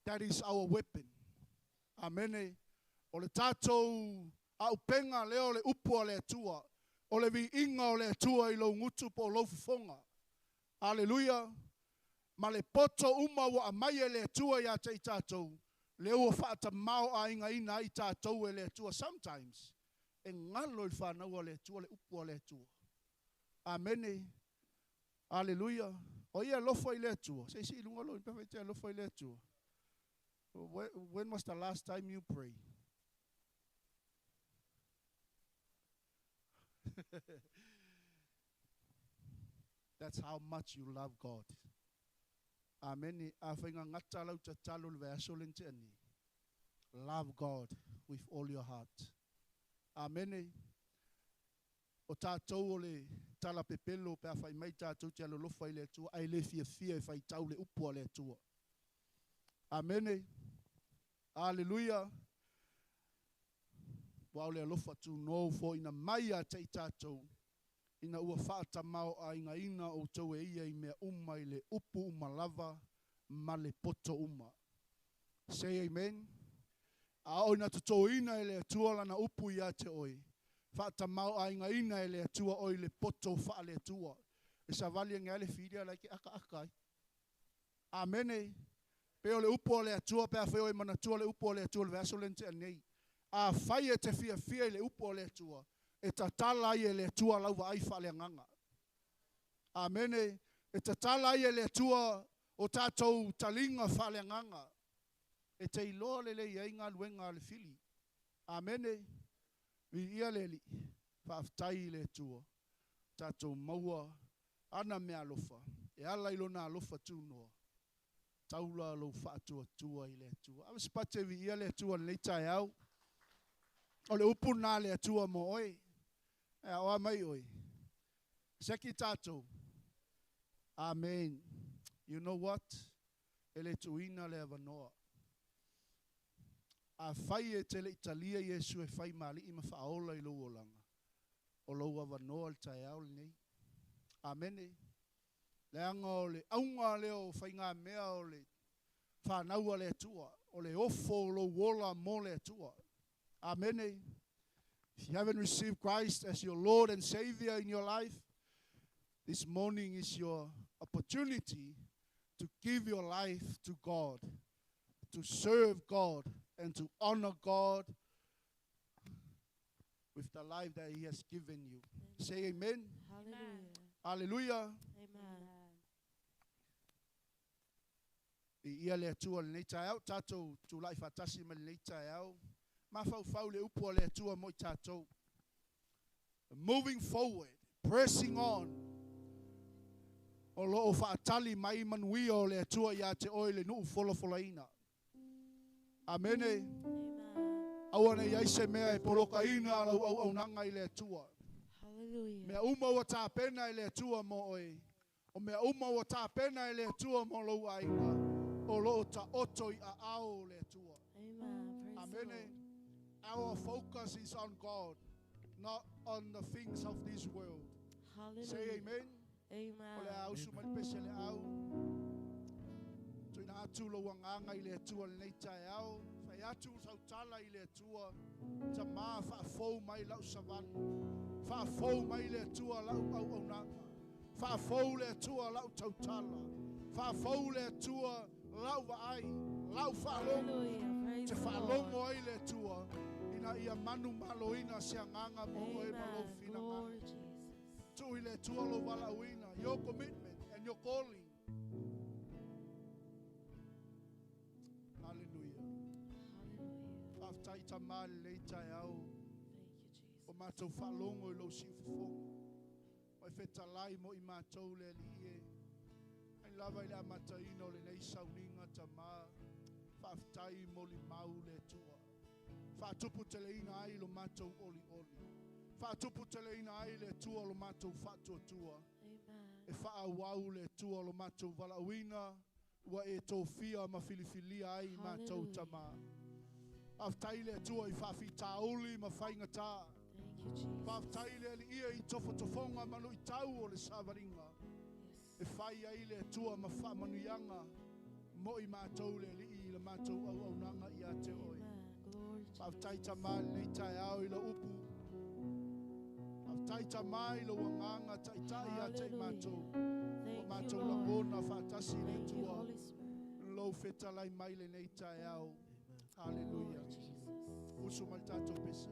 That is our weapon. Amene. O le tatou auupega lea o le upu a le Atua. O le viiga o le Atua i lou gutu po o lou fofoga. Aleluia. Ma le poto uma ua aumai e le Atua ia te i tatou, lea ua faatamāo'aigaina ai tatou e le Atua. Sometimes, e galo i le fanau a le Atua le upu a le Atua. Amene. Aleluia. O ia alofa i le Atua. Se isi lunga lo pe te alofa i le Atua. When was the last time you pray? That's how much you love God. Amen. A whainga ngata lau tatalo le vaiaso le te ani. Love God with all your heart. Amene. O tātou o le tala pepelo pe a whai mai tātou te alolofa i le Atua, ai le fia fia e whai tau le upu a le Atua. Amene. Aleluia. Ua o le alofa tunoa foaiina mai ia te i tatou, ina ua faatamāo'aigaina outou e ia i mea uma i le upu uma lava ma le poto uma. Say amen. A o ina totoina e le Atua lana upu ia te oe, faatamāo'aigaina e le Atua oe i le poto faale Atua. E savali e ngea le filia lai ke aka aka ai. Amene. Pe o le upu o le Atua, pe a whai o e manatua le upu o le Atua le vaiaso le te anei. A fai e te fia fia i le upu o le Atua, e tatala ai e le Atua lau vaai faaleagaga. Amene. E tatala ai e le Atua o tatou taliga faaleagaga. E te iloa lelei ai galuega a le fili. Amene. Viia le Alii. Faafetai i le Atua. Tatou maua ana mea alofa. E ala i lona alofa tunoa. Taula lou faatuatua i le Atua. Ave se pate viia le Atua lenei taeao. O le upu na le Atua mo oe. E aoa mai oe. Seki tatou. Amen. You know what? E le tuuina le avanoa. A fai e te le italia Iesu e fai mali ma faaola i lou olaga. O lou avanoa le taeao lenei. Amene. Leaga o le auga lea o faigamea o le fanau a le Atua. O le ofo o lou ola mo le Atua. Amene. If you haven't received Christ as your Lord and Savior in your life, this morning is your opportunity to give your life to God, to serve God, and to honor God with the life that He has given you. Say amen. Hallelujah. Hallelujah. Amen. I ia le Atua lenei taeao, tatou tulai faatasi ma lenei taeao. Mafaufau le upu a le Atua mo i tatou. Moving forward, pressing on. O loo faatali mai manuia o le Atua ia te oe le nuu folafolaina. Amene. Amen. Aua nei ai se mea e polokaina lau auaunaga i le Atua. Hallelujah. Mea uma ua tapena e le Atua mo oe. O mea uma ua tapena e le Atua mo lou aiga. O loo taoto i aao o le Atua. Amen. Praise the Amen. Lord. Our focus is on God, not on the things of this world. Hallelujah. Say amen. O le Amen. a usu mai le pese le au. Tuina atu lo wanganga i le Atua lenei taeao. Fai atu sautala i le Atua. Tamā faafou mai lau savali. Faafou mai le Atua lau auaunaga. Faafou le Atua lau tautala. Faafou le Atua lau vaai. Lau faalogo. Hallelujah. Praise Te the Lord. faalogo ai le Atua. Ina ia manu maloina se agaga mo oe ma lou Amen. finagalo. Glory Jesus. Tuu i le Atua lou valaauina. Your commitment and your calling. Hallelujah. Hallelujah. Faafetai tamā lelei taeao. Thank you, O Jesus. mātou faalogo i lou siufofoga. Mai fetalai mo i mātou le Alii e. Ai lava i le amataina o lenei sauniga tamā. Faafetai mo limau le Atua. Faatuputeleina ai lo mātou olioli. Faatuputeleina ai le Atua lo mātou faatuatua. Amen. E faaauau le Atua lo mātou valaauina ua e tofia ma filifilia ai i mātou Hallelujah. tamā. Faafetai le Atua i faafitauli ma faigatā. Thank you, Jesus. Faafetai le Alii i tofotofoga ma luitau o le savaliga. Yes. E fai ai le Atua ma faamanuiaga mo i mātou le Alii i le mātou auaunaga ia te oe. Amen. Glory to Faafetai Jesus. tamā lenei taeao i lau upu. Faafetai tamā i lou agaga taitai ia te i mātou. Hallelujah. O Thank you, mātou Lord. lagona faatasi le Thank you, Atua. Holy Spirit. Lou fetalai mai lenei taeao. Glory Hallelujah. Jesus. Usu mai le tatou pese.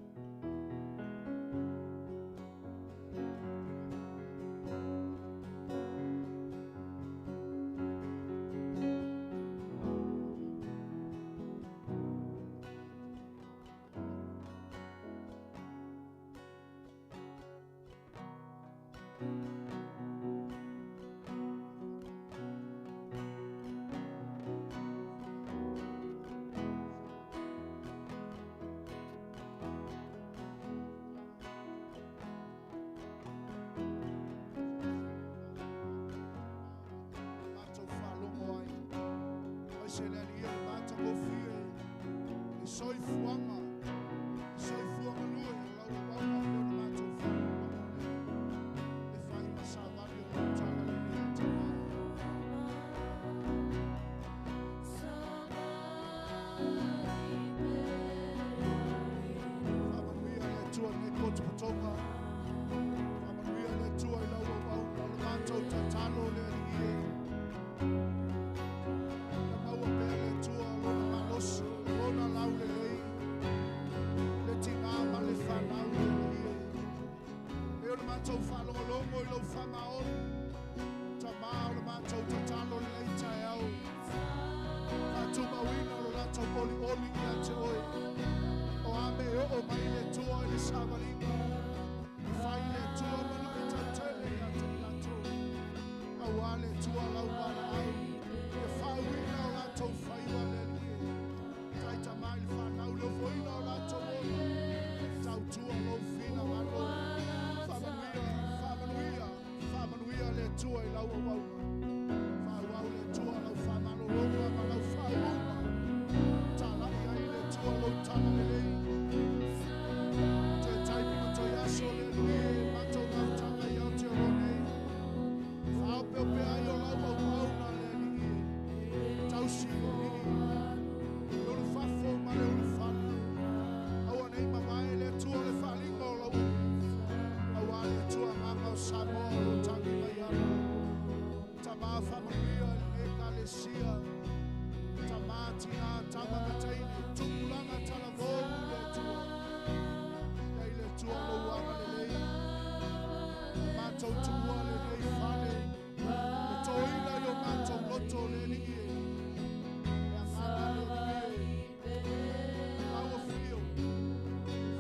Mātou faalogo ai. Mai se le Alii e le matagofie. Le soifuaga. Le soifuaga lue o lau auauna o leo na mātou faalogo ai. E fai ma savali o lau tala lenei tamā. Faamanuia le Atua i lenei potopotoga. Faamanuia le Atua i lau auauna o le mātou tatalo le Alii e. Ia maua pea le Atua lona malosi, lona laulelei, le tinā ma le fanau le Alii e. E o le mātou faalogologo i lou faamaoni, tamā o le mātou tatalo lenei taeao. Faatumauina o lo latou olioli ia te oe. O a me oo mai le Atua i le savaliga. E fai le Atua ma luitautele ia te i latou. Auā le Atua lau valaau. E faauina o latou faiva le Alii e. Taitamā i le fanau le ofoina o latou ola. Tautua lou finagalo. Faamanuia, faamanuia, faamanuia le Atua i lau auauna. Faaauau le Atua lau faamalologa ma lau faauuga. Talai ai le Atua lou talalelei. Toe taimi ma toe aso le Alii e matou mafutaga i Aotearoa nei. Faaopeopea ai o lau auauna le Alii e. Tausi le Alii. Le ulufafo ma le ulufale. Aua nei mamae le Atua le faaliga o lau upu. Auā le Atua agaga o Samoa o lou tagi mai ana. Tamā faamanuia i lenei ekalesia. Tamā tinā tama ma teine. Tupulaga talavou le Atua. Ia i le Atua lou agalelei. Matou tuua lenei fale. E toina i o matou loto le Alii e. E agaga le Alii e. Lau afio.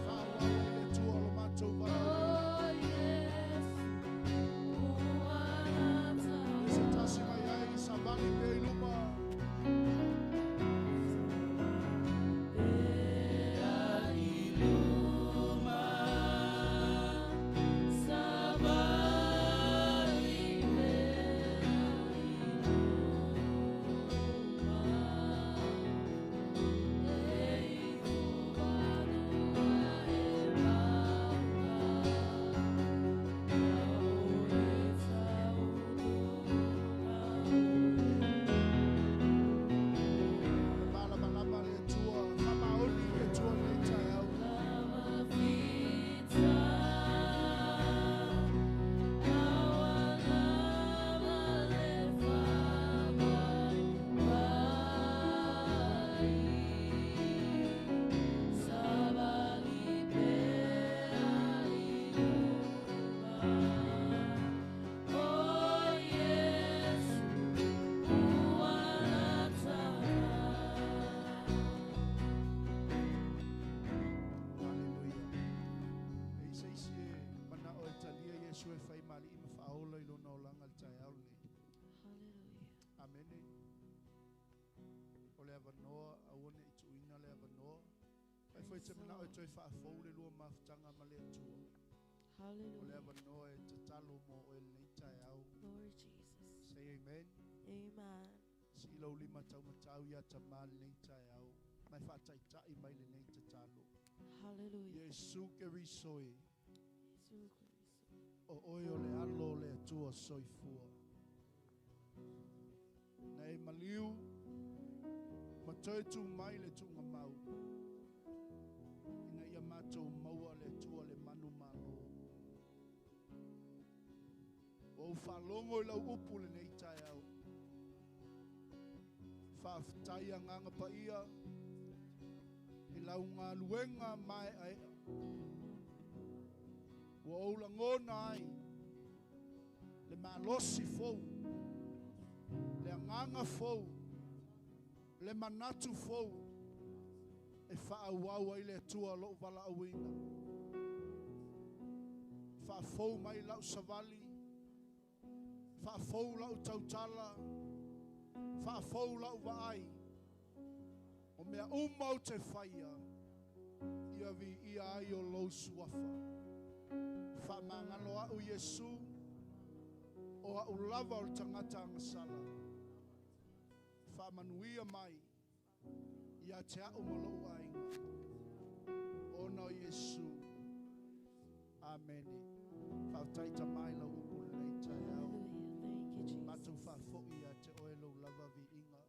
Faaauau ai le Atua lo matou valaauina. E se tasi mai ai savali pea i luma. Amene. O le avanoa, aua ne i tuuina le avanoa. Ai foi Praise te the manao e Lord. toe faafou le lua mafutaga ma le Atua. O le Hallelujah. avanoa e tatalo mo oe lenei taeao. Glory Jesus. Say amen. Amen. Sii lau lima taumatau ia tamā lenei taeao. Mai faataitai mai lenei tatalo. Hallelujah. Iesu Keriso e. Jesus Christ. O oe o le alo o le Atua soifua. Na e maliu, ma toe tu mai le tuugamau. Ina ia matou maua le Atua le manu malo. Ua ou faalogo i lau upu lenei taeao. Faafetai agaga paia i lau galuega maeaea. Ua ou lagona ai le malosi fou, le agaga fou, le manatu fou e faaauau ai le Atua lou valaauina. Faafou mai lau savali, faafou lau tautala, faafou lau vaai. O mea uma ou te faia, ia viia ai o lou suafa. Faamagalo au Iesu, o au lava o le tagata agasala. Faamanuia mai ia te au ma lou aiga. Ona o Iesu. Amene. Faafetai tamā i lau upu lenei taeao. Hallelujah. Thank you, Matou Jesus. faafoi ia te oe lou lava viiga.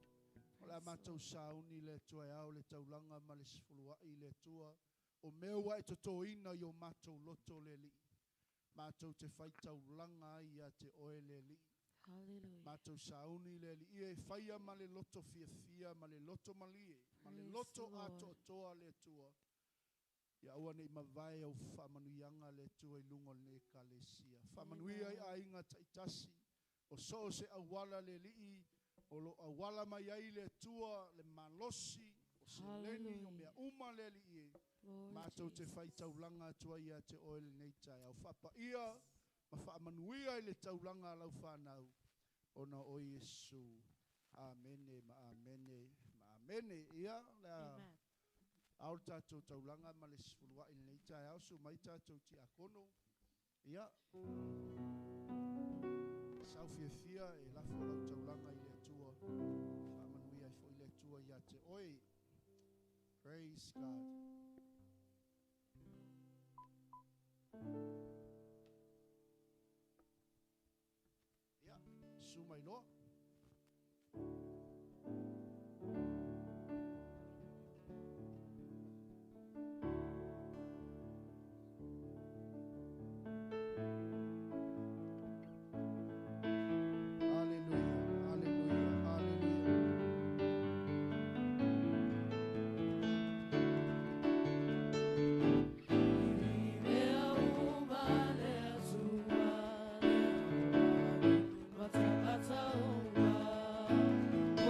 O le a Praise the matou Lord. sauni le Atua e ao le taulaga ma le sefuluai le Atua. O mea ua e totoina i o matou loto le Alii. Matou te faitaulaga ai ia te oe le Alii. Hallelujah. Matou sauni le Alii e faia ma le loto fiafia, ma le loto malie, ma le Praise the loto Lord. atoatoa le Atua. Ia aua nei mavae au faamanuiaga le Atua i luga o lenei ekalesia. Faamanuia i Amen. aiga taitasi, o so o se auala le Alii, o lo auala mai ai le Atua, le malosi, o seleni, o mea Hallelujah. uma le Alii e. Glory Matou te Jesus. faitaulaga atu ai ia te oe lenei taeao. Faapaia ma faamanuia i le taulaga a lau fanau, ona o Iesu. Amene ma amene ma amene. Ia, le a Amen. ao le tatou taulaga ma le sefuluai lenei taeao, su mai tatou tiakono. Ia, sau fiafia e lafo lau taulaga i le Atua. Faamanuia ai foi le Atua ia te oe. Praise God. Ia, su mai loa. Hallelujah, hallelujah, hallelujah. Mea uma le Atua, le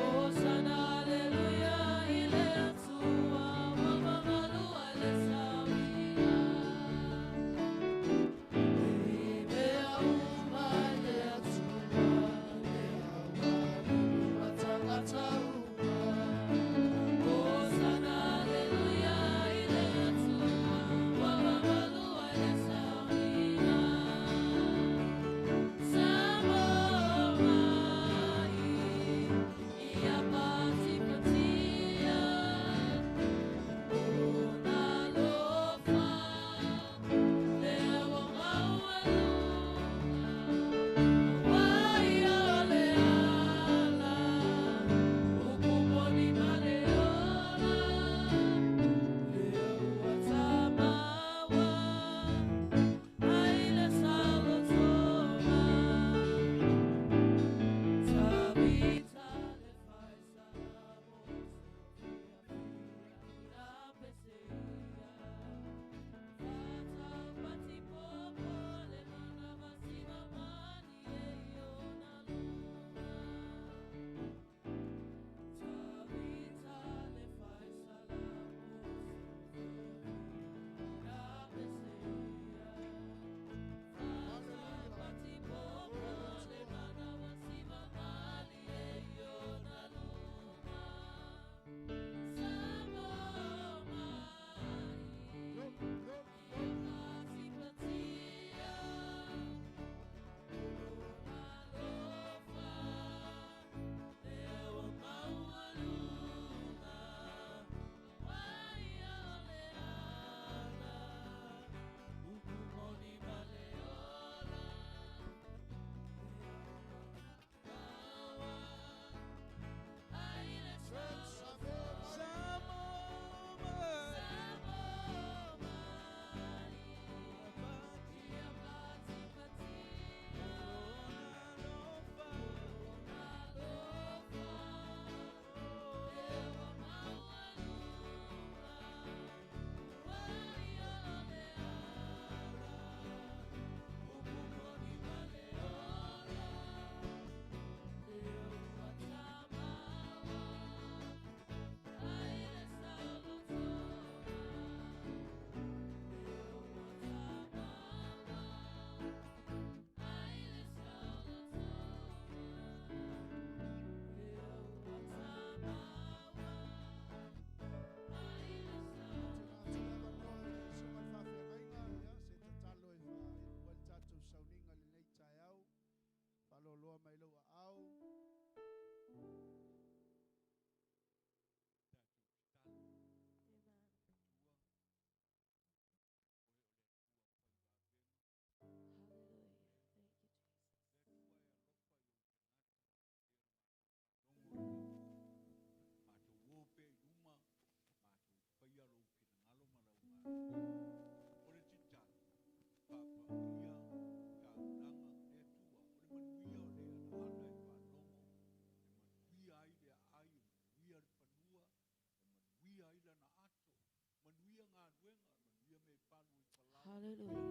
Hallelujah.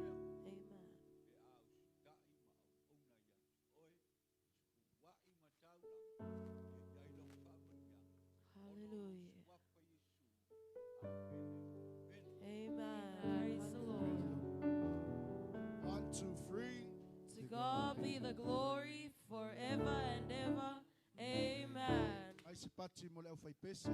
Amen. Pe a usita'i ma auauna ia te oe, i se fua'i ma taulaga, ia i ai lau faamanuiaga, ona o lou Hallelujah. suafa Iesu. Amene, amene. Amen. Praise the Lord. 1, 2, 3. To God be the glory forever and ever. Amen. Ai se pati mo le au whaipese.